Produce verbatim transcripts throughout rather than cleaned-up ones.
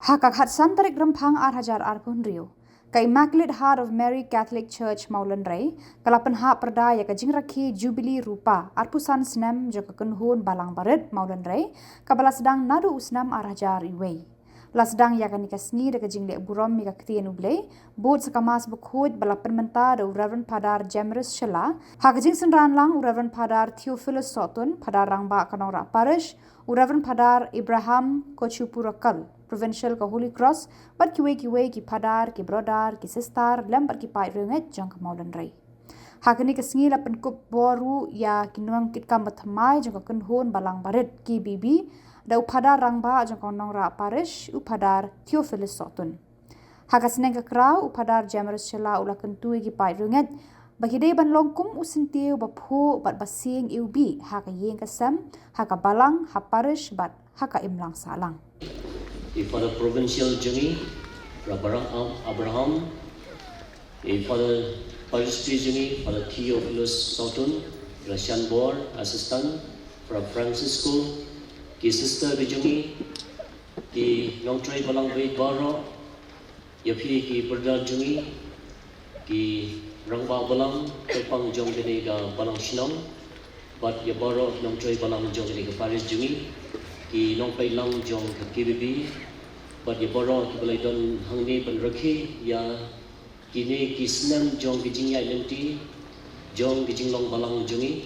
Ha ka khatsan tarik Rymphang ar hajar arphew hynriew, ka Immaculate Heart of Mary Catholic Church Mawlynrei ka la pynhap pyrda ïa ka jingrakhe Jubilee Rupa arphew san snem jong ka Kynhun Balang Barit Mawlynrei, kaba la sdang naduh u snem ar hajar wei. La sdang ïa kane ka sngi da ka jingleh burom ïa ka ktien U Blei, bud sa ka Mass bakhuid ba la pynmynta da u Reverend Phadar Jemrus Shylla. Ha ka jingsynran lang u Reverend Phadar Theophilus Sohtun, Phadar Rangbah ka Nongrah Parish, u Reverend Phadar Abraham Kochupurakal, Provincial ka Holy Cross, bad kiwei kiwei ki Phadar, ki Brother, ki Sister, lem bad ki paid riewngeit jong ka Mawlynrei. Ha kane ka sngi la pynkup bor ruh ïa ki nongkitkam bathymmai jong ka Kynhun Balang Barit, K B B, da u Phadar Rangbah jong ka Nongrah Parish, u Phadar Theophilus Sohtun. Ha ka sneng ka kraw, u Phadar Jemrus Shylla u la kyntu ïa ki paid riewngeit ba ki dei ban long kum u syntiew ba phuh bad ba sieng iwbih ha ka ïing ka sem, ha ka balang, ha parish bad ha ka imlang sahlang. I Father Provincial jong ngi, Reverend Abraham, i Father Parish Priest jong ngi, Father Theophilus Sohtun, Russian Board Assistant, Father Francisco, ki sister ki jong ngi, ki nongtrei balang beit baroh, ïa phi ki brother jong ngi, ki rangbah balang kyrpang jong kane ka balang shnong, bad ïa baroh nongtrei balang jong kane ka parish jong ngi, ki nongpeit lang jong ka K B B, bad ïa baroh kiba la don hangne ban rakhe ïa kine ki snem jong ka jingïaid lynti jong ka jinglong balang jong ngi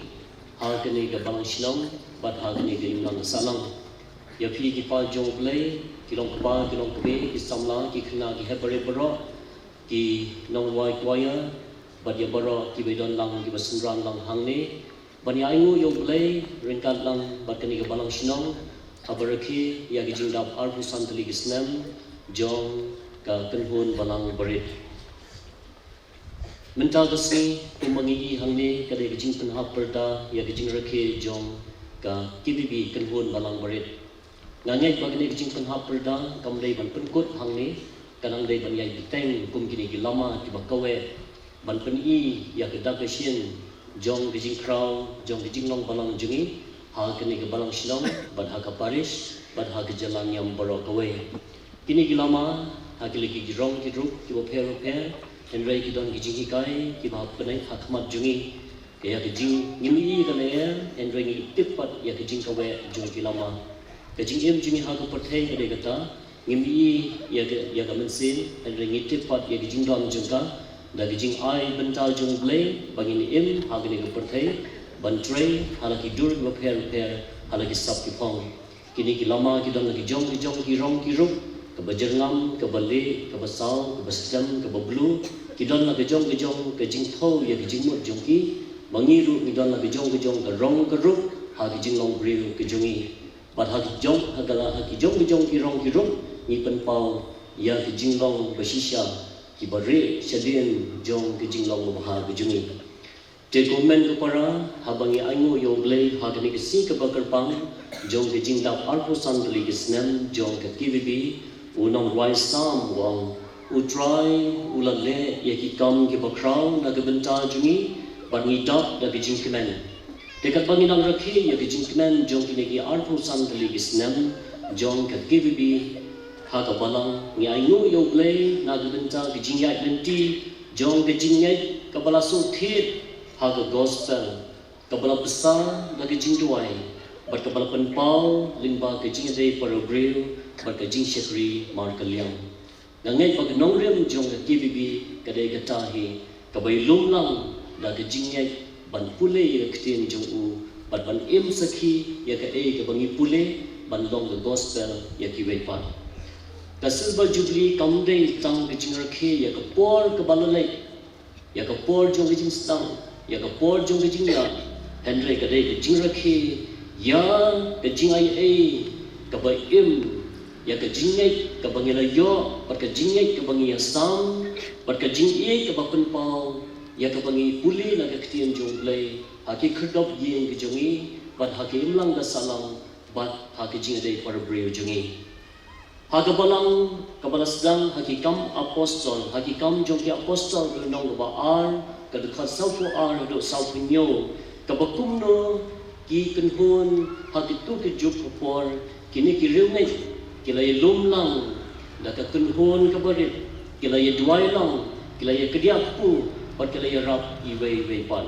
ha kane ka balang shnong bad ha kane ka imlang sahlang. Ïa phi ki paid jong U Blei, ki long kpa, ki long kmie, ki samla, ki khynnah, ki hep barit baroh, ki nongrwai choir, bad ïa baroh kiba don lang, kiba synran lang hangne ban ïa ainguh ïa U Blei ryngkat lang bad kane ka balang shnong haba rakhe ïa ka jingdap arphew san tylli ki snem jong ka Kynhun Balang Barit. Mynta ka sngi, kumba ngi i hangne, ka dei ka jingpynhap pyrda ïa ka jingrakhe jong ka K B B, Kynhun Balang Barit. Nga ngeit ba kane ka jingpynhap pyrda kam dei ban pynkut hangne, ka nang dei ban ïai bteng kum kine ki lama kiba kaweh, ban pyni ïa ka dak ka shin jong ka jingkhraw jong ka jinglong balang jong ngi ha kane ka balang shnong, bad ha ka parish, bad ha ka jylla niam baroh kawei. Kine ki lama, ha ki lei ki rong ki rup kiba pher bapher, hynrei ki don ki jinghikai kiba hap bneng ha khmat jong ngi. Ka ïa ka jing, ngim i ka lyer, hynrei ngi tip pat ïa ka jingkaweh jong ki lama. Ka jingim jong ngi ha ka pyrthei ka dei kata, ngim i ïa ka, ïa ka mynsiem, hynrei ngi tip pat ïa ka jingdon jong ka, da ka jingai bynta jong U Blei ba ngin im ha kane ka pyrthei, ban trei ha la ki dur kiba pher bapher, ha la ki sap ki phong. Kine ki lama ki don la ki jong ki jong ki rong ki rup, kaba jyrngam, kaba lieh, kaba saw, kaba stem, kaba blue, ki don la ki jong ki jong ka jingthew ïa ka jingmut jong ki, ba ngi ruh ngi don la ki jong ki jong ka rong ka rup ha ka jinglong briew ka jong ngi. Bad ha ki jong, ha ka la ha ki jong ki jong ki rong ki rup, ngi pynpaw ïa ka jinglong ba shisha kiba rieh shadien jong ka jinglong babha ka jong ngi. Te ko hynmen ko para, haba ngi ainguh ïa U Blei ha kane ka sngi kaba kyrpang jong ka jingdap arphew san tylli ki snem jong ka K B B, u nongrwai Salm u ong, U Trai u la leh ïa ki kam kiba khraw na ka bynta jong ngi, bad ngi dap da ka jingkmen. Te katba ngi nang rakhe ïa ka jingkmen jong kine ki arphew san tylli ki snem jong ka K B B ha ka balang, ngi ainguh ïa U Blei na ka bynta ka jingïaid lynti jong ka jingngeit kaba la sngewthied ha ka gospel, kaba la bsa da ka jingduwai, bad kaba la pynpaw lyngba ka jingïadei para briew bad ka jingshakri markylliang. Nga ngeit ba ka nongrim jong ka K B B ka dei kata hi, kaba ïalum lang da ka jingngeit ban pule ïa ka ktien jong u, bad ban im sakhi ïa kaei kaba ngi pule, ban long ka gospel ïa kiwei pat. Ka Silver Jubilee kam dei tang ka jingrakhe ïa ka por kaba la leit, ïa ka por jong ka jingsdang, ïa ka por jong ka jingïap, hynrei ka dei ka jingrakhe ïa ka jingai ei kaba im, ïa ka jingngeit kaba ngi la ïoh, bad ka jingngeit kaba ngi ïasam, bad ka jingïeit kaba pynpaw ïa kaba ngi pule na ka ktien jong U Blei ha ki khyrdop ïing ki jong ngi, bad ha ki imlang ka sahlang, bad ha ka jingïadei para briew jong ngi. Ha ka balang kaba la sdang ha ki Kam Apostol, ha ki Kam jong ki Apostol, ka lynnong kaba ar, ka dkhot sawphew ar haduh sawphew hynñiew, kaba kumno ki kynhun ha kito ki juk ka por, kine ki riewngeit ki la ïalum lang Da ka kynhun kaba rit, ki la ïa duwai lang, ki la ïa kdiah kpu, bad ki la ïa rap iwei iwei pat.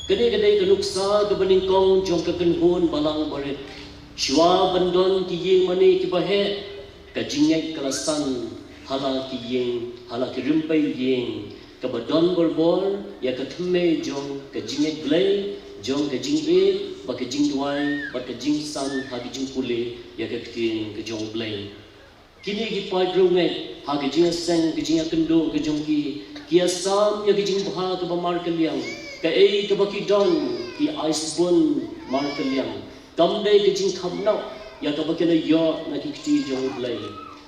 Kane ka dei ka nuksa kaba nyngkong jong ka kynhun balang barit. Shuwa ban don ki ïing mane kiba heh, ka jingngeit ka la san ha la ki ïing, ha la ki rympei ïing, kaba don borbor ïa ka thymmei jong ka jingngeit Blei, jong ka jingïeit, bad ka jingduwai, bad ka jingsan ha ka jingpule ïa ka ktien ka jong Blei. Kine ki paid riewngeit, ha ka jingïaseng, ka jingïakynduh ka jong ki, ki ïasam ïa ka jingbha kaba markylliang, kaei kaba ki don, ki ai sbun markylliang. Kam dei ka jingkhapnap ïa kaba ki la ïoh na ki kti jong U Blei.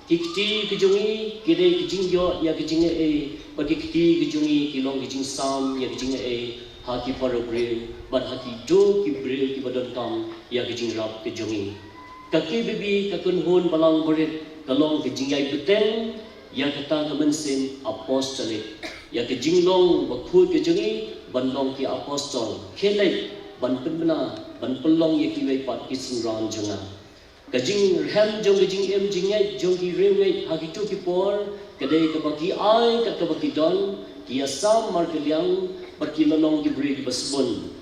Ki kti ki jong ngi ki dei ki jingïoh ïa ka jingaiei, bad ki kti ki jong ngi ki long ki jingsam ïa ka jingaiei ha ki para briew, bad ha kito ki briew kiba donkam ïa ka jingrap ka jong ngi. Ka K B B, ka kynhun balang barit, ka long ka jingïai bteng ïa kata ka mynsiem apostolik, ïa ka jinglong bakhuid ka jong ngi ban long ki apostol, khie leit ban pynbna, ban pynlong ïa kiwei pat ki synran jong nga. Ka jingrhem jong ka jingim jingngeit jong ki riewngeit ha kito ki por ka dei kaba ki ai kat kaba ki don, ki ïasam markylliang, bad ki la long ki briew kiba sbun.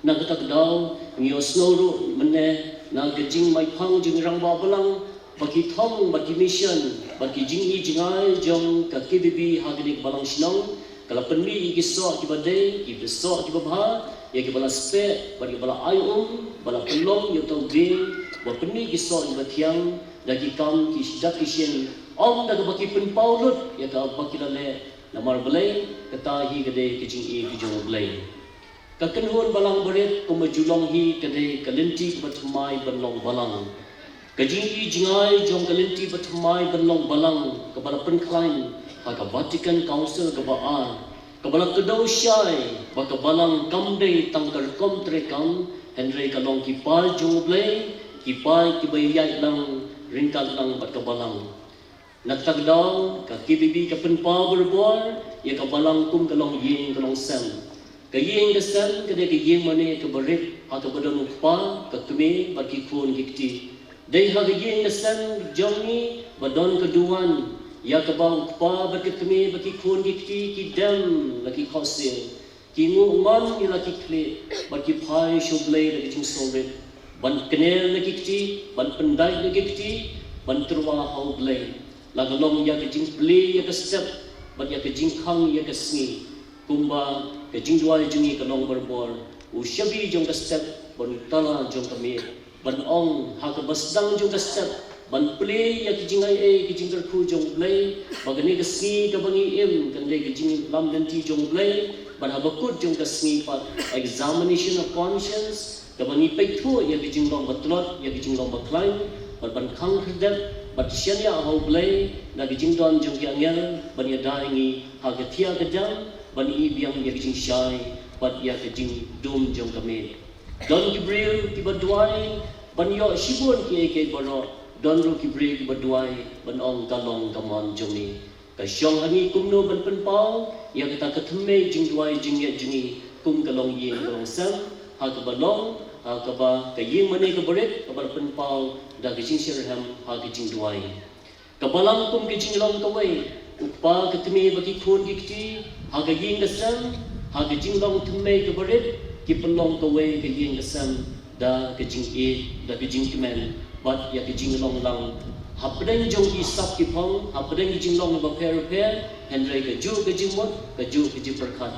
Na kata ka daw, ngi ïohsngew ruh mynne na ka jingmaiphang jong ki rangbah balang, ba ki thong, ba ki mission, ba ki jingi jingai jong ka K B B ha kane ka balang shnong, ka la pynmih ïa ki soh kiba dei, ki soh kiba bha, ïa kiba la speh, bad kiba la ai um, ba la pynlong ïa uta u dieng, ba pynmih ki soh kiba thiang, da ki kam ki dak ki shin, ym da kaba ki pynpaw lut ïa kaba ki la leh, namar balei, kata hi ka dei ka jingïeit ka jong U Blei. Ka kynhun balang barit, kumba ju long hi, ka dei ka lynti kaba thymmai ban long balang. Ka jingi jingai jong ka lynti ba thymmai ban long balang, kaba la pynkhlaiñ ha ka Vatican Council kaba ar, kaba la kdew shai ba ka balang kam dei tang ka rukom treikam, hynrei ka long ki paid jong U Blei, ki paid kiba ïaid lang, ryngkat lang bad ka balang. Na kata ka daw, ka K B B ka pynpaw barabor ïa ka balang kum ka longïing ka longsem. Ka ïing ka sem ka dei ka ïing mane kaba rit, ha kaba don u kpa, ka kmie, bad ki khun ki kti. Dei ha ka ïing ka sem jong ngi ba don ka duwan ïa kaba u kpa bad ka kmie bad ki khun ki kti ki dem la ki khohsiew, ki nguh ngon ïa la ki khlieh, bad ki phai sha U Blei da ka jingsngewrit, ban kner na ki kti, ban pyndait na ki kti, ban tyrwa ha U Blei. La ka long ïa ka jingplie ïa ka step, bad ïa ka jingkhang ïa ka sngi. Kumba ka jingduwai jong ngi ka long barabor, u shabi jong ka step, bad u tala jong ka miet. Ban ong ha kaba sdang jong ka step, ban plie ïa ki jingaiei ki jingkyrkhu jong U Blei, ba kane ka sngi kaba ngi im kan dei ka jinglam lynti jong U Blei, bad haba kut jong ka sngi pat, examination of conscience, kaba ngi pyrthuh ïa ka jinglong ba tlot, ïa ka jinglong ba khlaiñ, bad ban khang khyrdep, bad shaniah ha U Blei, da ka jingdon jong ki angel, ban ïada ïa ngi ha ka thiah ka jam, ban i biang ïa ka jingshai, bad ïa ka jingdum jong ka miet. Don ki briew kiba duwai ban ïoh shibun kiei kiei baroh, don ruh ki briew kiba duwai ban ong ka long ka mon jong me. Ka shong ha ngi kumno ban pynpaw ïa kata ka thymmei jingduwai jingngeit jong ngi kum ka longïing ka longsem, ha kaba long, ha kaba ka ïing mane kaba rit, kaba la pynpaw da ka jingshitrhem ha ka jingduwai. Ka balang kum ka jinglong kawei, u kpa, ka kmie bad ki khun ki kti, ha ka ïing ka sem, ha ka jinglong thymmei kaba rit, ki pynlong kawei ka ïing ka sem, da ka jingïeit, da ka jingkmen, bad ïa ka jinglong lang. Hapdeng jong ki sap ki phong, hapdeng ki jinglong bapher bapher, hynrei kajuh ka jingmut, kajuh ka jingpyrkhat.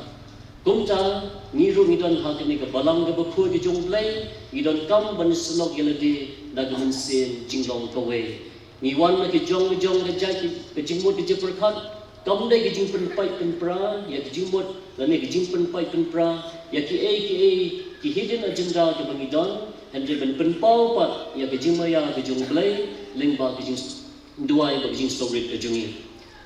Kumta, ngi ruh ngi don ha kane ka balang kaba khuid ka jong U Blei, ngi donkam ban ïasnoh ïa lade, da ka mynsiem jinglong kawei. Ngi wan na ki jong ki jong ka jait ki, ka jingmut ka jingpyrkhat, kam dei ka jingpynpait pynpra ïa ka jingmut, lane ka jingpynpait pynpra ïa kiei kiei ki hidden agenda kiba ngi don, hynrei ban pynpaw pat ïa ka jingmaïa ka jong U Blei, lyngba ka jingduwai bad ka jingsngewrit ka jong ngi.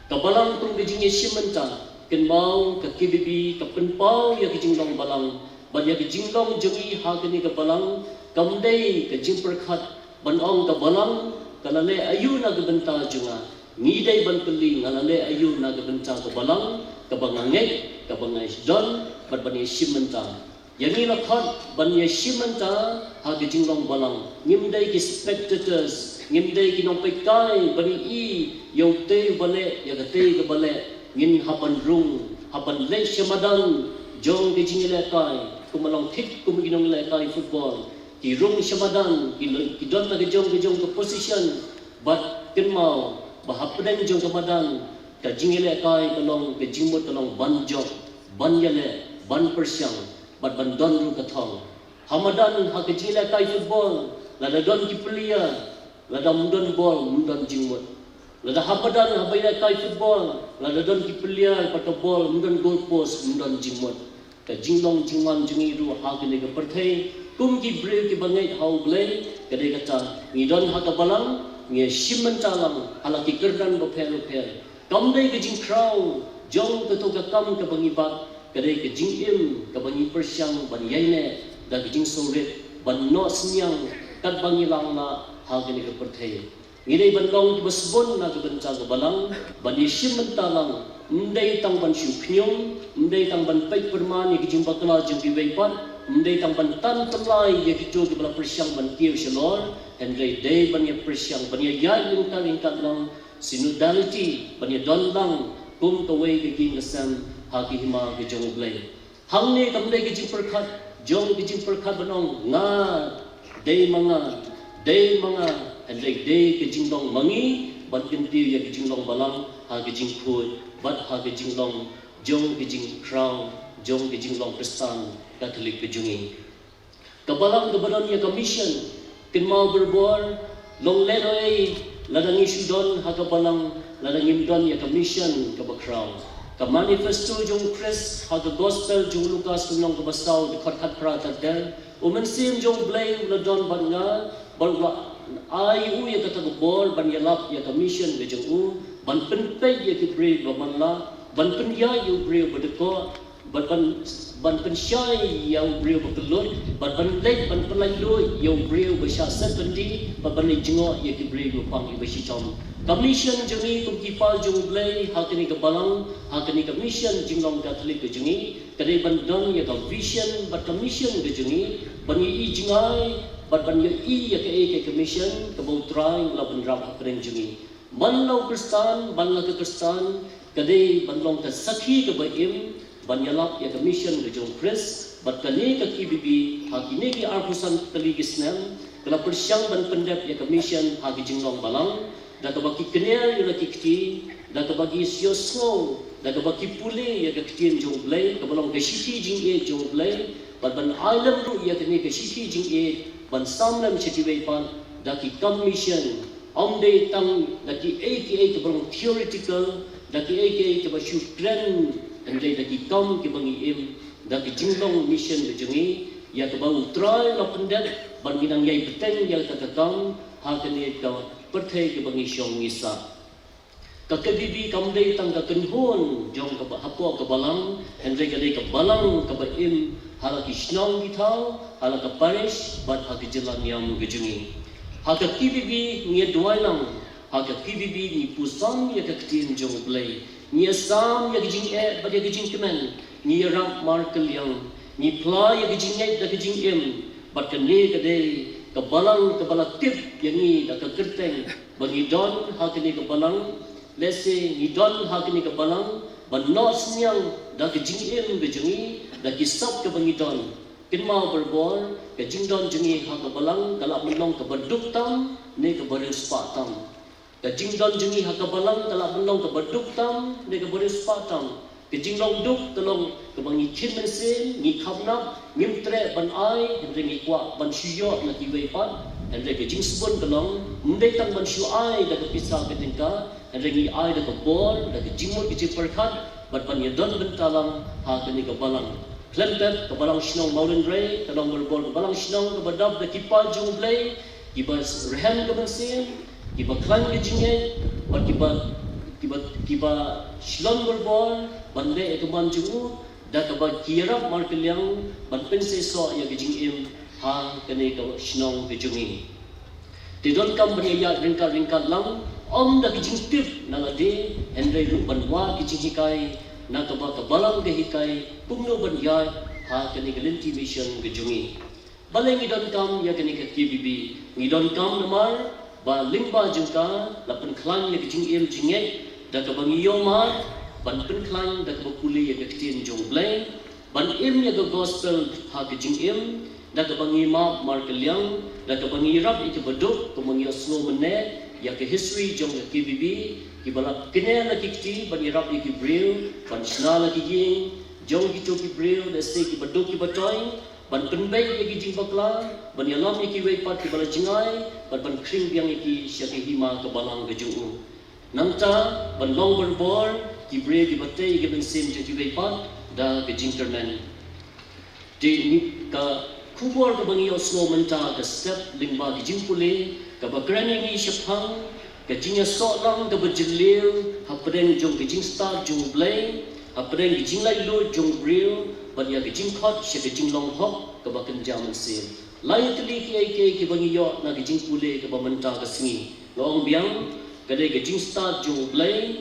Ka balang kum ka jingïashim bynta, kynmaw ka K B B ka pynpaw ïa ka jinglong balang, bad ïa ka jinglong jong ngi ha kane ka balang, kam dei ka jingpyrkhat, ban ong ka balang, ka la leh aïu na ka bynta jong nga. Ngi dei ban kylli nga la leh aïu na ka bynta ka balang, kaba nga ngeit, kaba nga don, bad ban ïashim bynta. Ïa ngi la khot, ban ïashim bynta, ha ka jinglong balang. Ngim dei ki spectators, Ngim dei ki nongpeitkai ban ïohi ïa utei uba leh, ïa katei kaba leh. Ngin hap ban rung, hap ban leit sha madan jong ka jingïalehkai, kumba long thik kum ki nongïalehkai football. Ki rung sha madan, ki, ki don na ka jong ka jong ka position, bad kynmaw ba hapdeng jong ka madan ka jingïalehkai ka long, ka jingmut ka long ban jop, ban ïaleh, ban pyrshang, bad ban don ruh ka thong. Ha madan, ha ka jingïalehkai football, lada don ki player, lada ym don bol, ym don jingmut. Lada ha madan, haba ïalehkai football, lada don ki player bad ka bol, ym don goal post, ym don jingmut. Ka jinglong jingman jong ngi ruh ha kane ka pyrthei kum ki briew kiba ngeit ha U Blei, ka dei kata, ngi don ha ka balang, ngi shim bynta lang ha la ki kyrdan bapher bapher. Kam dei ka jingkhraw jong kato ka kam kaba ngi bat, ka dei ka jingim kaba ngi pyrshang ban ïaineh da ka jingsngewrit, ban noh synñiang katba ngi lah ha kane ka pyrthei. Ngi dei ban long kiba sbun na ka bynta ka balang, ban ïashim bynta lang, ym dei tang ban shu khñium, ym dei tang ban peit pyrman ïa ki jingbakla jong kiwei pat, ym dei tang ban tan tyllai ïa kito kiba la pyrshang ban kiew shalor, hynrei dei ban ïa pyrshang, ban ïa ïaid ryngkat ryngkat lang, synodality, ban ïa don lang kum kawei ka ïing ka sem ha ka hima ka jong U Blei. Hangne kam dei ka jingpyrkhat jong, ka jingpyrkhat ban ong nga dei ma nga, dei ma nga, hynrei dei ka jinglong ma ngi ban kyntiew ïa ka jinglong balang ha ka jingkhuid bad ha ka jinglong jong ka jingkhraw jong ka jinglong Khristan Katholik ka jong ngi. Ka balang kaba don ïa ka mission, kynmaw barabor, long lehnohei lada ngi shu don ha ka balang lada ngim don ïa ka mission kaba khraw. Ka manifesto jong U Khrist ha ka gospel jong u Lukas lynnong kaba saw, dkhot khatphra, ka ong, U Mynsiem jong U Blei u la don bad nga, bad u la ai ïa u ïa kata ka bor ban ïalap ïa ka mission ka jong u, ban pynpeit ïa ki briew ba manlah, ban pynïaid ïa u briew ba dkoh, ban, ban, ban pynshai ïa u briew ba kyllut, ban, ban leit ban pynlait luid ïa u briew ba shah set byndi, ban, ban leit jngoh ïa ki briew ba pang, ïa ba shitom. Ka mission jong ngi kum ki paw jong U Blei ha kane ka balang, ha kane ka mission jinglong Katholik ka jong ngi, ka dei ban don ïa ka vision bad ka mission ka jong ngi, ban ïohi jngai bad ban ïohi ïa kaei kaei ka mission kaba U Trai u la bynrap hapdeng jong ngi. Man la u Khristan, man la ka Khristan, ka dei ban long ka sakhi kaba im ban ïalap ïa ka mission ka jong U Khrist. Bad kane ka K B B ha kine ki arphew san tylli ki snem ka la pyrshang ban pyndep ïa ka mission ha ki jinglong balang, da kaba ki kner ïa la ki kti, da kaba ki ïasngewsih, da kaba ki pule ïa ka ktien jong U Blei kaba long ka shithi jingïeit jong U Blei, bad ban ai lem ruh ïa kane ka shithi jingïeit ban sam lem sha kiwei pat da ki kam mission. Ym dei tang da kiei kiei kiba long theoretical, da kiei kiei kiba shu kren, hynrei da ki kam kiba ngi im, da ki jinglong mission ka jong ngi ïa kaba U Trai u la pyndep, ban ngi nang ïai bteng ïa kata ka kam ha kane ka pyrthei kaba ngi shong ngi sah. Ka K B B kam dei tang ka kynhun jong ka ba-, hapoh ka balang, hynrei ka dei ka balang kaba im ha la ki shnong ki thaw, ha la ka parish bad ha ka jylla niam ka jong ngi. Ha ka K B B ngi ïa duwai lang, ha ka K B B ngi pynsan ïa ka ktien jong U Blei, ngi ïa sam ïa ka jingeh bad ïa ka jingkmen, ngi ïarap markylliang, ngi phla ïa ka jingngeit da ka jingim. Bad kane ka dei ka balang kaba la tip ïa ngi da ka kyrteng ba ngi don ha kane ka balang. Lehse ngi don ha kane ka balang ban noh synñiang da ka jingim ka jong ngi, da ki sap kaba ngi don. Kynmaw barabor, ka jingdon jong ngi ha ka balang ka lah ban long kaba duk tam ne kaba riewspah tam. Ka jingdon jong ngi ha ka balang ka lah ban long kaba duk tam ne kaba riewspah tam. Ka jinglong duk ka long kaba ngi khim mynsiem, ngi khapnap, ngim treh ban ai, hynrei ngi kwah ban shu ïoh na kiwei pat. Hynrei ka jingsbun ka long, ym dei tang ban shu ai da ka pisa ka tyngka, hynrei ngi ai da ka bor, da ka jingmut ka jingpyrkhat, bad ban ïadon bynta lang ha kane ka balang. Khlem pep ka balang shnong Mawlynrei, ka long barabor ka balang shnong kaba dap da ki paw jong U Blei, kiba rhem ka mynsiem, kiba khlaiñ ka jingngeit, bad kiba, kiba, kiba shlon barabor ban leh ïa ka mon jong u, da kaba ki ïarap markylliang ban pynseisoh ïa ka jingim ha kane ka shnong ka jong ngi. Te donkam ban ïa ïaid ryngkat ryngkat lang, ym da ka jingtip na lade, hynrei ruh ban wad ka jinghikai na kaba ka balang ka hikai kumno ban ïaid ha kane ka lynti mission ka jong ngi. Balei ngi donkam ïa kane ka K B B? Ngi donkam namar Ba lyngba jong ka la pynkhlaiñ ïa ka jingim jingngeit da kaba ngi ïohmad ban pynkhlaiñ da kaba pule ïa ka ktien jong U Blei, ban im ïa ka gospel ha ka jingim da kaba ngi map markylliang, da kaba ngi ïarap ïa kiba duk, kumba ngi ïohsngew mynne ïa ka history jong ka K B B, kiba la kynnoh la ki kti ban ïarap ïa ki briew, ban shna la ki ïing jong kito ki briew, lehse kiba duk kiba toiñ, ban pynbeit ïa ki jingbakla, ban ïalam ïa kiwei pat kiba la jngai, bad ban khring biang ïa ki sha ka hima ka balang ka jong u. Nangta ban long barabor ki briew kiba tei ïa ki mynsiem jong kiwei pat da ka jingkyrmen. Te ngi, ka khubor kaba ngi ïohsngew mynta ka step lyngba ka jingpule kaba kren ïa ngi shaphang ka jingïasoh lang kaba jylliew hapdeng jong ka jingstad jong U Blei, hapdeng ka jinglaitluid jong u briew, bad ïa ka jingkhot sha ka jinglong hok kaba kynja mynsiem. Lai tylli kiei kiei kiba ngi ïoh na ka jingpule kaba mynta ka sngi. Nga ong biang, ka dei ka jingstad jong U Blei,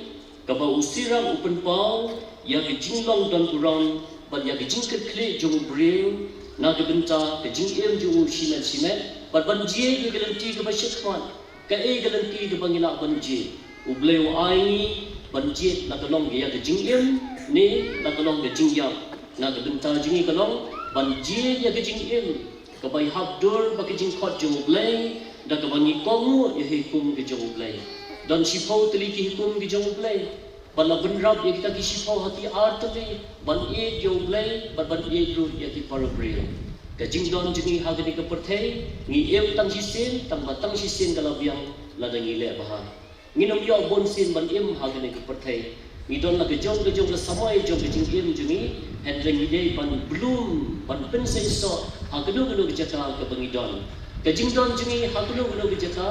kaba u sirang u pynpaw ïa ka jinglong don burom bad ïa ka jingkitkhlieh jong u briew na ka bynta ka jingim jong u shimet shimet, bad ban jied ïa ka lynti kaba shakhmat. Kaei ka lynti kaba ngi lah ban jied? U Blei u ai ngi ban jied, la ka long ïa ka jingim ne la ka long ka jingïap. Na ka bynta jong ngi ka long ban jied ïa ka jingim kaba ïahap dur bad ka jingkhot jong U Blei, da kaba ngi kohnguh ïa ki hukum ki jong U Blei. Don shiphew tylli ki hukum ki jong U Blei. Bad la bynrap ïa kita ki shiphew ha ki ar tylli: ban ïeit ïa U Blei bad ban ïeit ruh ïa ki para briew. Ka jingdon jong ngi ha kane ka pyrthei, ngi im tang shisien, tang ba tang shisien ka la biang lada ngi leh bha. Ngin ym ïoh bun sien ban im ha kane ka pyrthei. Ngi don la ka jong ka jong ka samoi jong ka jingim jong ngi, hynrei ngi dei ban blum, ban pynseisoh ha kano kano ka jaka kaba ngi don. Ka jingdon jong ngi ha kano kano ka jaka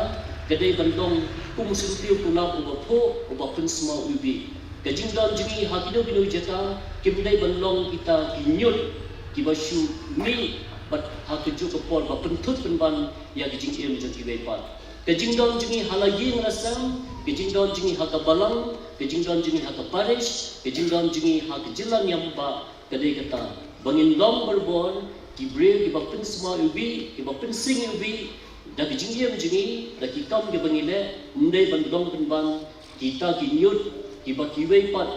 ka dei ban long kum u syntiew kulap uba phuh, uba pynsma u bih. Ka jingdon jong ngi ha kano kano ka jaka kim dei ban long kita ki ñiut kiba shu mih bad ha kajuh ka por ba pynthut pynban ïa ka jingim jong kiwei pat. Ka jingdon jong ngi ha la ïing la sem, ka jingdon jong ngi ha ka balang, ka jingdon jong ngi ha ka parish, ka jingdon jong ngi ha ka jylla niam ba, ka dei kata ba ngin long barabor ki briew kiba pynsma u bih, kiba pynsing u bih da ka jingim jong ngi, da ki kam kiba ngi leh. Ym dei ban long pynban kita ki ñiut kiba kiwei pat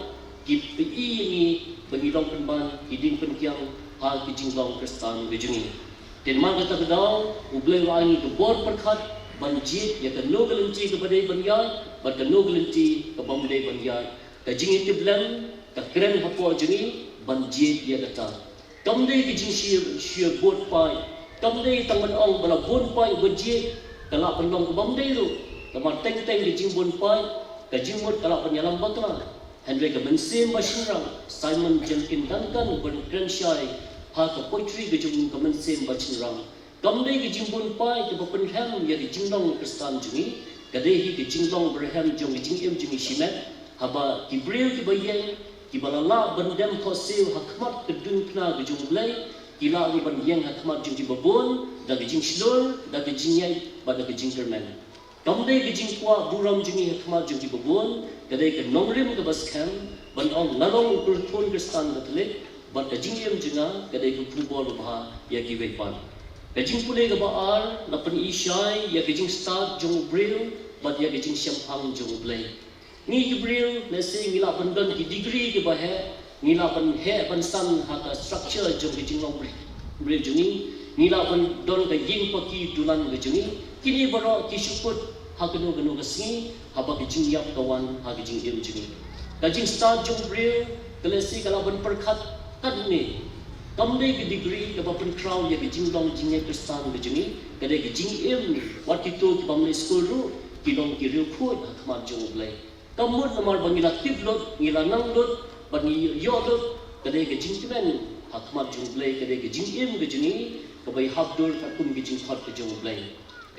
ki pyni ïa ngi ba ngi long pynban ki dieng pynkiang ha ki jinglong Khristan ki jong ngi. Te namar kata ka daw U Blei u ai ngi ka bor pyrkhat ban jied ïa kano ka lynti kaba dei ban ïaid bad kano ka lynti kaba ym dei ban ïaid. Ka jingïatiplem ka kren hapoh jong ngi ban jied ïa kata. Kam dei ka jingshier, shier bun paid. Kam dei tang ban ong ba la bun paid ba jied ka lah ban long kaba ym dei ruh. Namar teng teng ka jingbun paid, ka jingmut ka lah ban ïalam bakla. Hynrei ka mynsiem ba shynrang, Simon Jenkins Duncan u ban kren shai ha ka poetry ka jong u, ka mynsiem ba shynrang. Kam dei ka jingbun paid kaba pynrhem ïa ka jinglong Khristan jong ngi, ka dei hi ka jinglong ba rhem jong ka jingim jong ngi shimet. Haba ki briew kiba ïeng, kiba la lah ban dem khohsiew ha khmat ka diengphna ka jong U Blei, ki lah ruh ban ïeng ha khmat jong kiba bun da ka jingshlur, da ka jingïeit bad da ka jingkyrmen. Kam dei ka jingkwah burom jong ngi ha khmat jong kiba bun, ka dei ka nongrim kaba skhem ban ong, nga long u kyrthuh Khristan Katholik, bad ka jingim jong nga ka dei ka khubor babha ïa kiwei pat. Ka jingpule kaba ar la pyni shai ïa ka jingstad jong u briew bad ïa ka jingshemphang jong U Blei. Ngi ki briew, lehse ngi lah ban don ki degree kiba heh, ngi lah ban heh ban san ha ka structure jong ka jinglong briew, briew jong ngi, ngi lah ban don ka ïing paki dulan ka jong ngi, kine baroh ki shu kut ha kano kano ka sngi, haba ka jingïap ka wan ha ka jingim jong ngi. Ka jingstad jong u briew ka lehse ka lah ban pyrkhat katne. Kam dei ka degree kaba pynkhraw ïa ka jinglong jingngeit Khristan ka jong ngi, ka dei ka jingim. Wat kito ki bym leit skul ruh ki long ki riewkhuid ha khmat jong U Blei. Kam mut namar ba ngi la tip lut, ngi la nang lut, bad ngi ïoh lut, ka dei ka jingkmen ha khmat jong U Blei, ka dei ka jingim ka jong ngi kaba ïahap dur katkum ka jingkhot ka jong U Blei.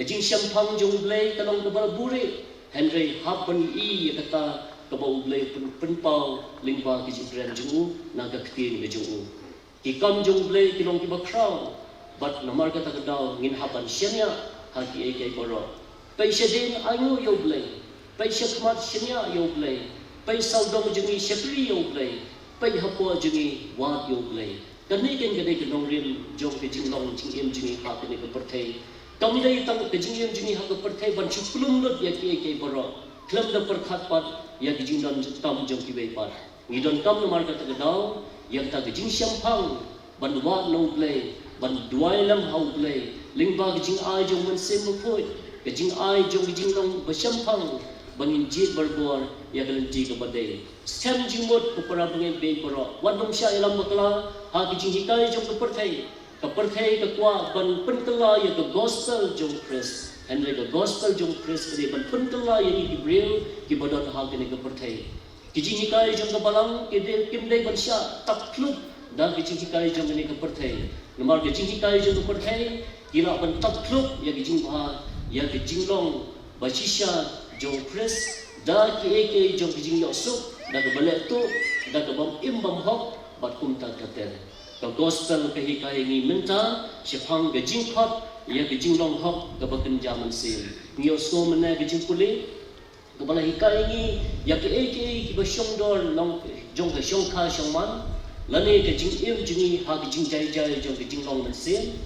Ka jingshemphang jong U Blei ka long kaba la buhrieh, hynrei hap ban ïohi ïa kata kaba U Blei pyn-, pynpaw lyngba ka jingkren jong u na ka ktien ka jong u. Ki kam jong U Blei ki long kiba khraw, bad namar kata ka daw ngin hap ban shaniah ha kiei kiei baroh. Peit shadien, ainguh ïa U Blei. Peit shakhmat, shaniah ïa U Blei. Peit sawdong jong ngi, shakri ïa U Blei. Peit hapoh jong ngi, wad ïa U Blei. Kane keiñ ka dei ka nongrim jong ka jinglong jingim jong ngi ha kane ka pyrthei. Kam dei tang ka jingim jong ngi ha ka pyrthei ban shu pynlong lut ïa kiei kiei baroh, khlem da pyrkhat pat ïa ka jingdon tam jong kiwei pat. Ngi donkam namar kata ka daw ïa kata ka jingshemphang ban wad na U Blei, ban duwai lem ha U Blei lyngba ka jingai jong U Mynsiem Bakhuid, ka jingai jong ka jinglong bashemphang, ban ngin jied barabor ïa ka lynti kaba dei. Skhem jingmut ko para bangeit baroh, wat nym shah ïalam bakla ha ka jinghikai jong ka pyrthei. Ka pyrthei ka kwah ban pynkylla ïa ka gospel jong Khrist. Hynrei ka gospel jong Khrist ka dei ban pynkylla ïa ngi ki briew kiba don ha kane ka pyrthei. Ki jinghikai jong ka balang ki dei, kim dei ban shah tap khluk da ki jinghikai jong kane ka pyrthei. Namar ki jinghikai jong ka pyrthei ki lah ban tap khluk ïa ki jingbha, ïa ki jinglong bashisha jong Khrist da kiei kiei jong ki jingïohsuk, da kaba leh tuh, da kaba im bymhok bad kumta ter ter. Ka gospel ka hikai ïa ngi mynta shaphang ka jingkhot ïa ka jinglong hok kaba kynja mynsiem. Ngi ïohsngew mynne ka jingpule kaba la hikai ïa ngi ïa kiei kiei kiba shongdor long jong ka shongkha shongman, lane ka jingim jong ngi ha ka jingjai jai jong ka jinglong mynsiem.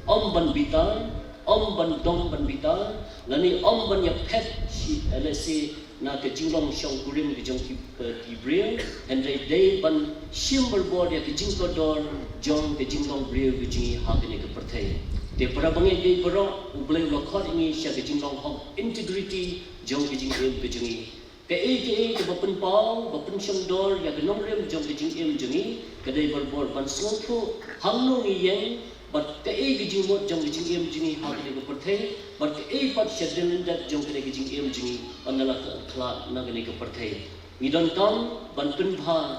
Ym ban bitar, ym ban dom ban bitar, lane ym ban ïaphet shi lehse na ka jinglong shongkurim ka jong ki, ki briew. Hynrei dei ban shim barabor ïa ka jingkordor jong ka jinglong briew ka jong ngi ha kane ka pyrthei. Te para bangeit baroh, U Blei u la khot ïa ngi sha ka jinglong hok, integrity jong ka jingim ka jong ngi. Kaei kaei kaba pynpaw, ba pynshongdor ïa ka nongrim jong ka jingim jong ngi, ka dei barabor ban sngewthuh hangno ngi ïeng, bad kaei ka jingmut jong ka jingim jong ngi ha kane ka pyrthei, bad kaei pat sha dien lyndet jong kane ka jingim jong ngi, ynda la khlad na kane ka pyrthei. Ngi donkam ban pynbha,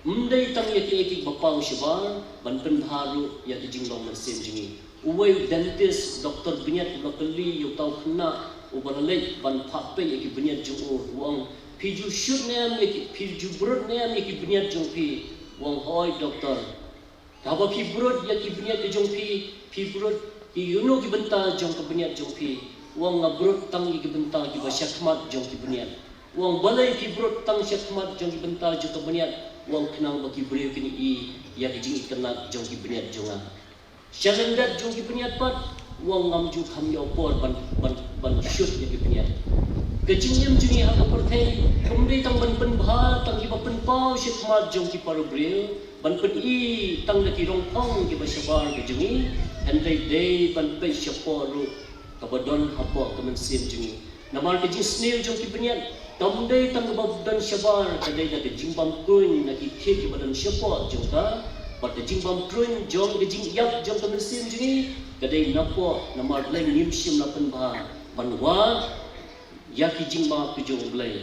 ym dei tang ïa kiei kiei kiba paw shabar, ban pynbha ruh ïa ka jinglong mynsiem jong ngi. Uwei u dentist, doktor bniat, u la kylli ïa uta u khynnah uba la leit ban phah peit ïa ki bniat jong u, u ong, "Phi ju shut ne em ïa ki, phi ju brut ne em ïa ki bniat jong phi?" U ong, "Hooid doktor." "Haba phi brut ïa ki bniat ki jong phi, phi brut ïa kino ki bynta jong ka bniat jong phi?" U ong, "Nga brut tang ïa ki bynta kiba shakhmat jong ki bniat." U ong, "Balei phi brut tang shakhmat jong ki bynta jong ka bniat?" U ong, "Khnang ba ki briew kin ïohi ïa ka jingitynnad jong ki bniat jong nga. Sha lyndet jong ki bniat pat, u ong, ngam ju kham ïoh por ban, ban, ban shut ïa ki bniat." Ka jingim jong ngi ha ka pyrthei kam dei tang ban pynbha tang kiba pynpaw shakhmat jong ki para briew, ban pyni tang da ki rongphong kiba shabar ka jong ngi, hynrei dei ban peit shapoh ruh kaba don hapoh ka mynsiem jong ngi. Namar ka jingsniew jong ki bniat kam dei tang kaba don shabar, ka dei da ka jingbam kruiñ na ki thied kiba don shapoh jong ka, bad ka jingbam kruiñ jong ka jingïap jong ka mynsiem jong ngi ka dei napoh, namar lei ngim shym la pynbha ban wad ïa ki jingmap ki jong U Blei.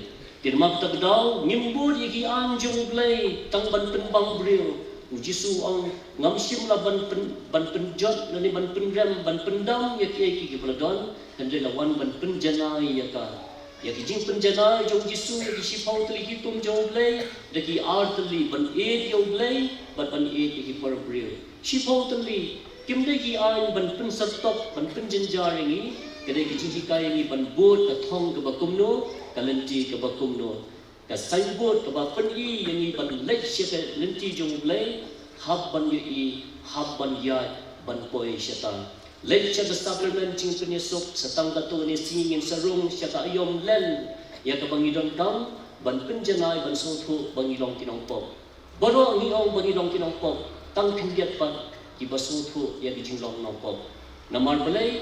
Te namar kata ka daw ngim bud ïa ki aiñ jong U Blei tang ban pynbang briew. U Jisu u ong, "Ngam shym la ban pyn, ban pynjot lane ban pynrem, ban pyndam ïa kiei kiei kiba la don, hynrei la wan ban pynjanai ïa ka." Ïa ki jingpynjanai jong U Jisu ïa ki shiphew tylli ki tum jong U Blei, da ki ar tylli ban ïeit ïa U Blei bad ban ïeit ïa ki para briew. Shiphew tylli kim dei ki aiñ ban pynsyrtok, ban pynjynjar ïa ngi, ka dei ka jinghikai ïa ngi ban bud ka thong kaba kumno, ka lynti kaba kumno. Ka signboard kaba pyni ïa ngi ban leit sha ka lynti jong U Blei, hap ban ïohi, hap ban ïaid, ban poi shata. Leit sha ka sakramen jingpynïasuk, sa tang katto katne sngi ngin sa rung sha ka aïom len ïa kaba ngi donkam, ban pynjanai, ban sngewthuh ba ngi long ki nongpop. Baroh ngi ong ba ngi long ki nongpop, tang khyndiat pat kiba sngewthuh ïa ki jinglong nongpop. Namar balei?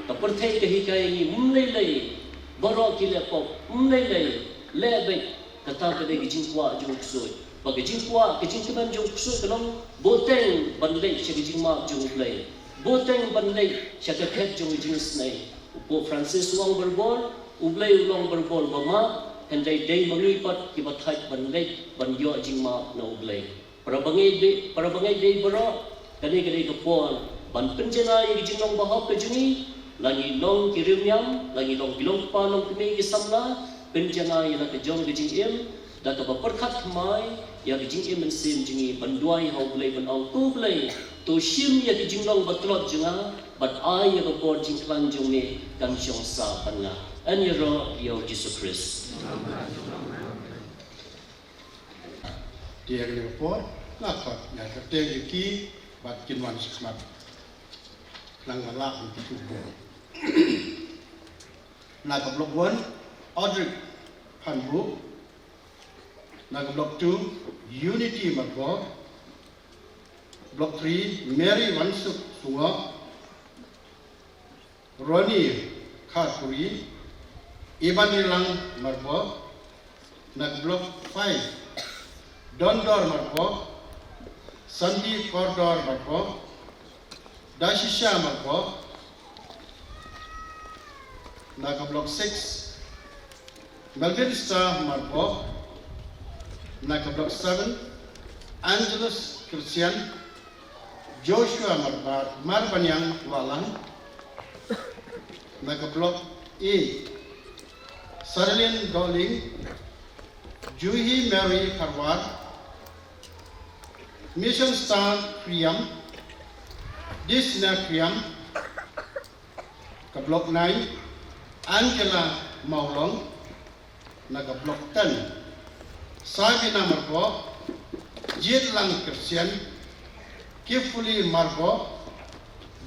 Ka pyrthei ka hikai ïa ngi ym lei lei baroh ki leh pop, ym lei lei, leh beit. Kata ka dei ka jingkwah jong u ksuid. Ba ka jingkwah, ka jingkmen jong u ksuid ka long bteng ban leit sha ka jingmap jong U Blei, bteng ban leit sha ka khet jong ka jingisynei. U Pope Francis u ong barabor, U Blei u long barabor uba map, hynrei dei ma ngi pat kiba thait ban leit ban ïoh jingmap na U Blei. Para bangeit, para bangeit baroh, kane ka dei ka por ban pynjanai ïa ka jinglong bahok ka jong ngi. La ngi long ki riewniam, la ngi long ki longkpa longkmie ki samla, pynjanai ïa la ka jong ka jingim da kaba pyrkhat thymmai ïa ka jingim mynsiem jong ngi, ban duwai ha U Blei ban ong, "Ko Blei, to shim ïa ka jinglong batlot jong nga, bad ai ïa ka bor jingkhlaiñ jong me kan shong sah bad nga." Yn ïaroh ïa U Jisu Khrist. Te ïa kane ka por nga khot ïa ka teng ïa ki bad kin wan shakhmat. Nang nga lah ïa ki tu. Na ka Block one, Audric Phanbu. Na ka Block two, Unity Marbok. Block three, Mary Wansuk Sungok, Ronnie Kharpuri, Iban Ilang Marbok. Na ka Block five, Dondor Marbok, Sandy Kordor Marbok, Dashisha Marbok. Na ka Block six, Melvin Star Marbok. Na ka Block seven, Angelus Christian, Joshua Marba-, Marbaniang Walang. Na ka Block eight, Sarilin Doling, Juhi Mary Kharwar, Mission Star Kriam, Disna Kriam. Ka Block nine, Angela Mawlong. Na ka Block ten, Sabina Marbok, Jitlang Christian, Kifuli Marbok,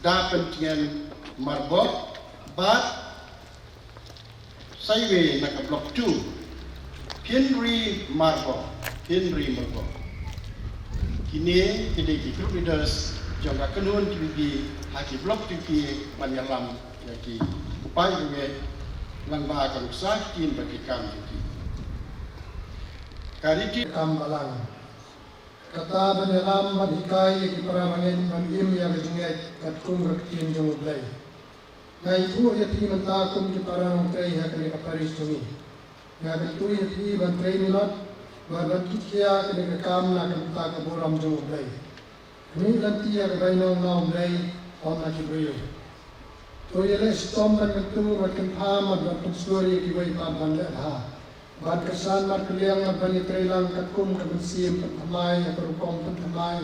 Dapentngen Marbok, bad saiwe na ka Block two, Henry Marbok, Henry Marbok. Kine ki dei ki group leaders jong ka kynhun K B B ha ki block jong ki ban ïalam ïa ki paidbah lang ba ka nuksa ki kin ba ki kam jong ki. Ka riti kam balang. Kata ban ïalam ban hikai ïa ki para bangeit ban im ïa ka jingngeit katkum ka ktien jong U Blei. Nga ïathuh ïa phi mynta kum ki para nongtrei ha kane ka parish jong ngi. Nga kyntu ïa phi ban trei minot bad ban kit khia kane ka kam na ka bynta ka burom jong U Blei. Khmih lynti ïa ka bainong na U Blei, ym na ki briew. To ïaleh shitom ban kyntu bad kynpham bad ban pynshlur ïa kiwei pat ban leh bha. Ban kyrshan markylliang bad ban ïatreilang katkum ka mynsiem pynthymmai ha ka rukom pynthymmai,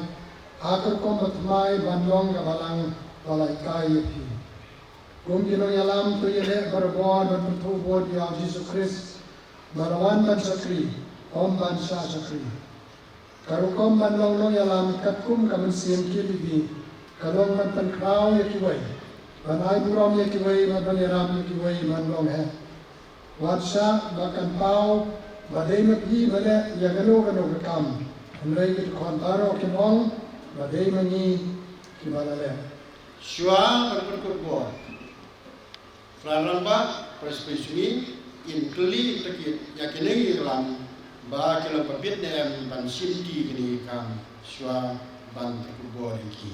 ha ka rukom pynthymmai ban long ka balang ba la hikai ïa phi. Kum ki nongïalam to ïaleh barabor ban pynthuh bud ïa U Jisu Khrist, ba la wan ban shakri, ym ban shah shakri. Ka rukom ban long nongïalam katkum ka mynsiem K B B ka long ban pynkhraw ïa kiwei, ban ai burom ïa kiwei bad ban ïarap ïa kiwei ban long heh. Wat shah ba kan paw ba dei ma phi ba leh ïa kano kano ka kam, hynrei ki dkhot baroh kin ong ba dei ma ngi kiba la leh. Shuwa ban pynkut bor, Trai Rangbah, Presbytery, in kylli in takit ïa kine ki ïalam ba ki long ba bit ne em ban shim kine ki kam shuwa ban pynkut bor ïa ki.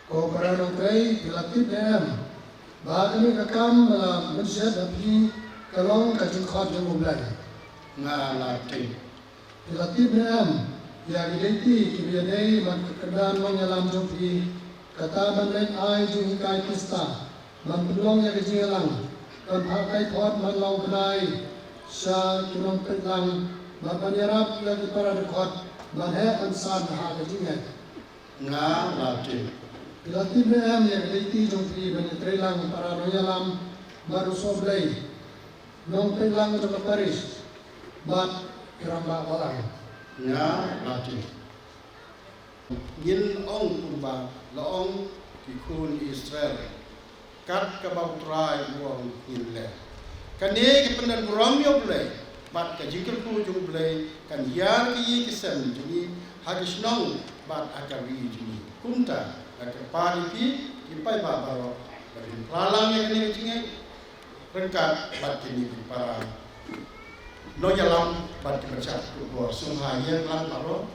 Ko para nongtrei, phi la tip ne em ba kane ka kam ba la mynshet ha phi ka long ka jingkhot jong U Blei? Nga la tip. Phi la tip ne em ïa ki lynti kiba ïadei bad ka kyrdan nongïalam jong phi, kata ban leit ai jinghikai Khrista, ban pynlong ïa ka jingïalang, ban phah kai phot ban long bnai sha ki nongpeitlang, bad ban ïarap ïa ki para dkhot ban heh ban san ha ka jingngeit? Nga la tip. Phi la tip ne em ïa ka lynti jong phi ban ïatreilang para nongïalam bad u sohblei, nongpeitlang jong ka parish bad ki rangbah balang? Nga la tip. Ngin ong kumba la ong ki khun Israel, kat kaba U Trai u ong ngin leh. Kane ka pyndonburom ïa U Blei bad ka jingkyrkhu jong U Blei kan hiar ïa ki sem jong ngi ha ki shnong bad ha ka ri jong ngi. Kumta nga kyrpad ïa phi ki paidbah baroh ba kin phla lang ïa kane ka jingngeit ryngkat bad kine ki para nongïalam bad ki para sngewthuh bor. Sngewbha ïeng lang baroh.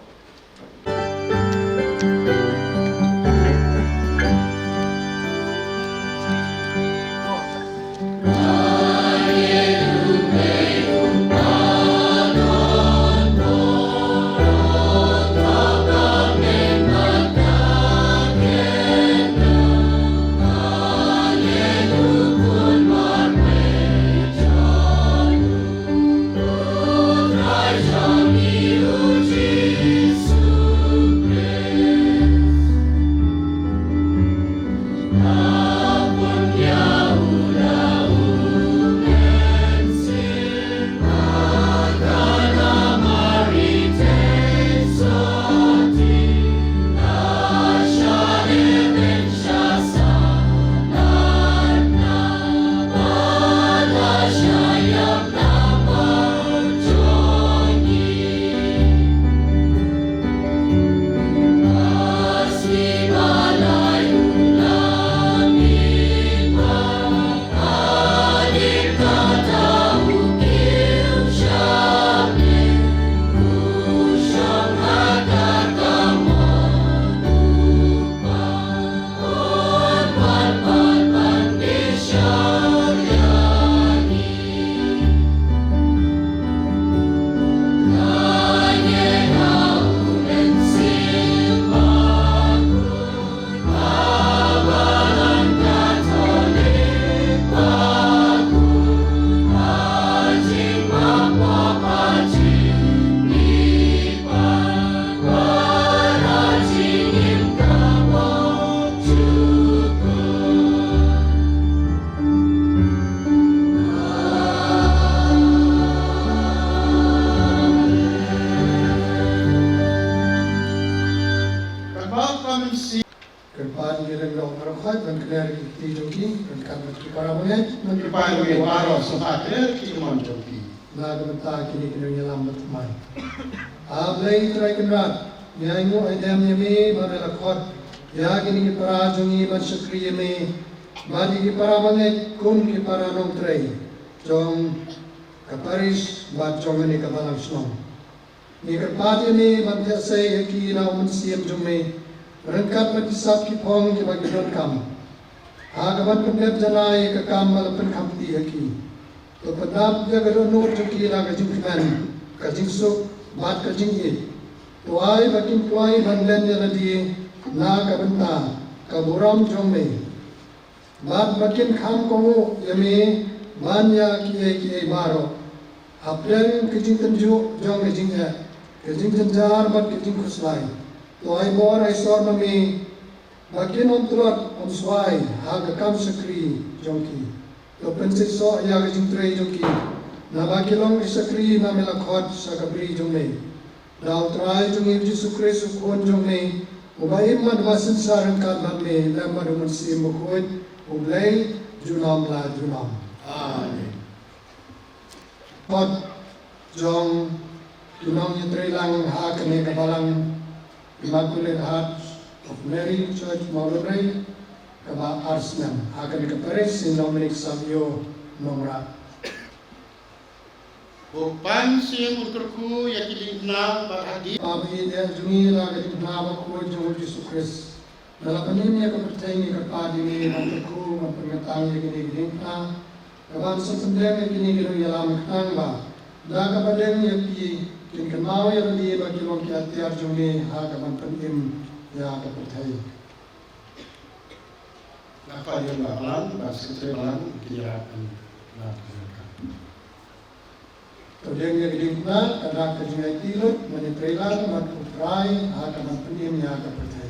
Khot ban kner ki kti jong ki, ryngkat bad ki para bangeit, ban ki para bangeit baroh, sngewbha kner ki mon jong ki. Na ka bynta kine ki nongïalam ba thymmai. A Blei Trai Kynrad, ngi ainguh aidem ïa me ba me la khot ïa kine ki para jong ngi ban shakri ïa me, bad ïa ki para bangeit kum ki para nongtrei jong ka parish bad jong kane ka balang shnong. Ngi kyrpad ïa me ban pynïasoh ïa ki na u Mynsiem jong me, ryngkat bad ki sap ki phong kiba ki donkam, ha kaban pyndep janai ïa ka kam ba la pynkhamti ha ki. To pyndap ïa ka dohnud jong ki da ka jingkmen, ka jingsuk bad ka jingïeit. To ai ba kin kloi ban len ïa lade na ka bynta ka burom jong me. Bad ba kin kham kohnguh ïa me ban ïa kiei kiei baroh, hapdeng ka jingtynjuh jong ka jingeh, ka jingjynjar bad ka jingkhuslai. To ai bor ai sor ma me ba kin ym tlot ym swai ha ka kam shakri jong ki. To pynseisoh ïa ka jingtrei jong ki, naba ki long ki shakri ba me la khot sha ka bri jong me. Da U Trai jong ngi U Jisu Khrist U Khun jong me, uba im bad uba synshar ryngkat bad me lem bad U Mynsiem Bakhuid, U Blei junom la junom. Amen. Khot jong ki nongïatreilang ha kane ka balang Immaculate Heart of Mary Church Mawlynrei, kaba ar snem ha kane ka parish, Saint Dominic Savio, Nongrah. Ko Kpa Mynsiem un kyrkhu ïa ki diengphna bad hadien. Kpa ba ïeit jong ngi, da ka diengphna bakhuid jong U Jisu Khrist, me la pynim ïa ka pyrthei. Ngi kyrpad ïa me ban kyrkhu ban pynkyntang ïa kine ki diengphna, kaban sa pyndem ïa kine ki nongïalam, khnang ba da kaba deng ïa ki kin kynmaw ïa lade ba ki long ki atiar jong me ha kaban pynim ïa ka pyrthei. Nga kyrpad ïa u Bah Balang, Bah Secretary Balang, ki ïa kan. To deng ïa ka diengphna, ka dak ka jingaiti lut, ban ïatreilang bad U Trai ha kaban pynim ïa ka pyrthei.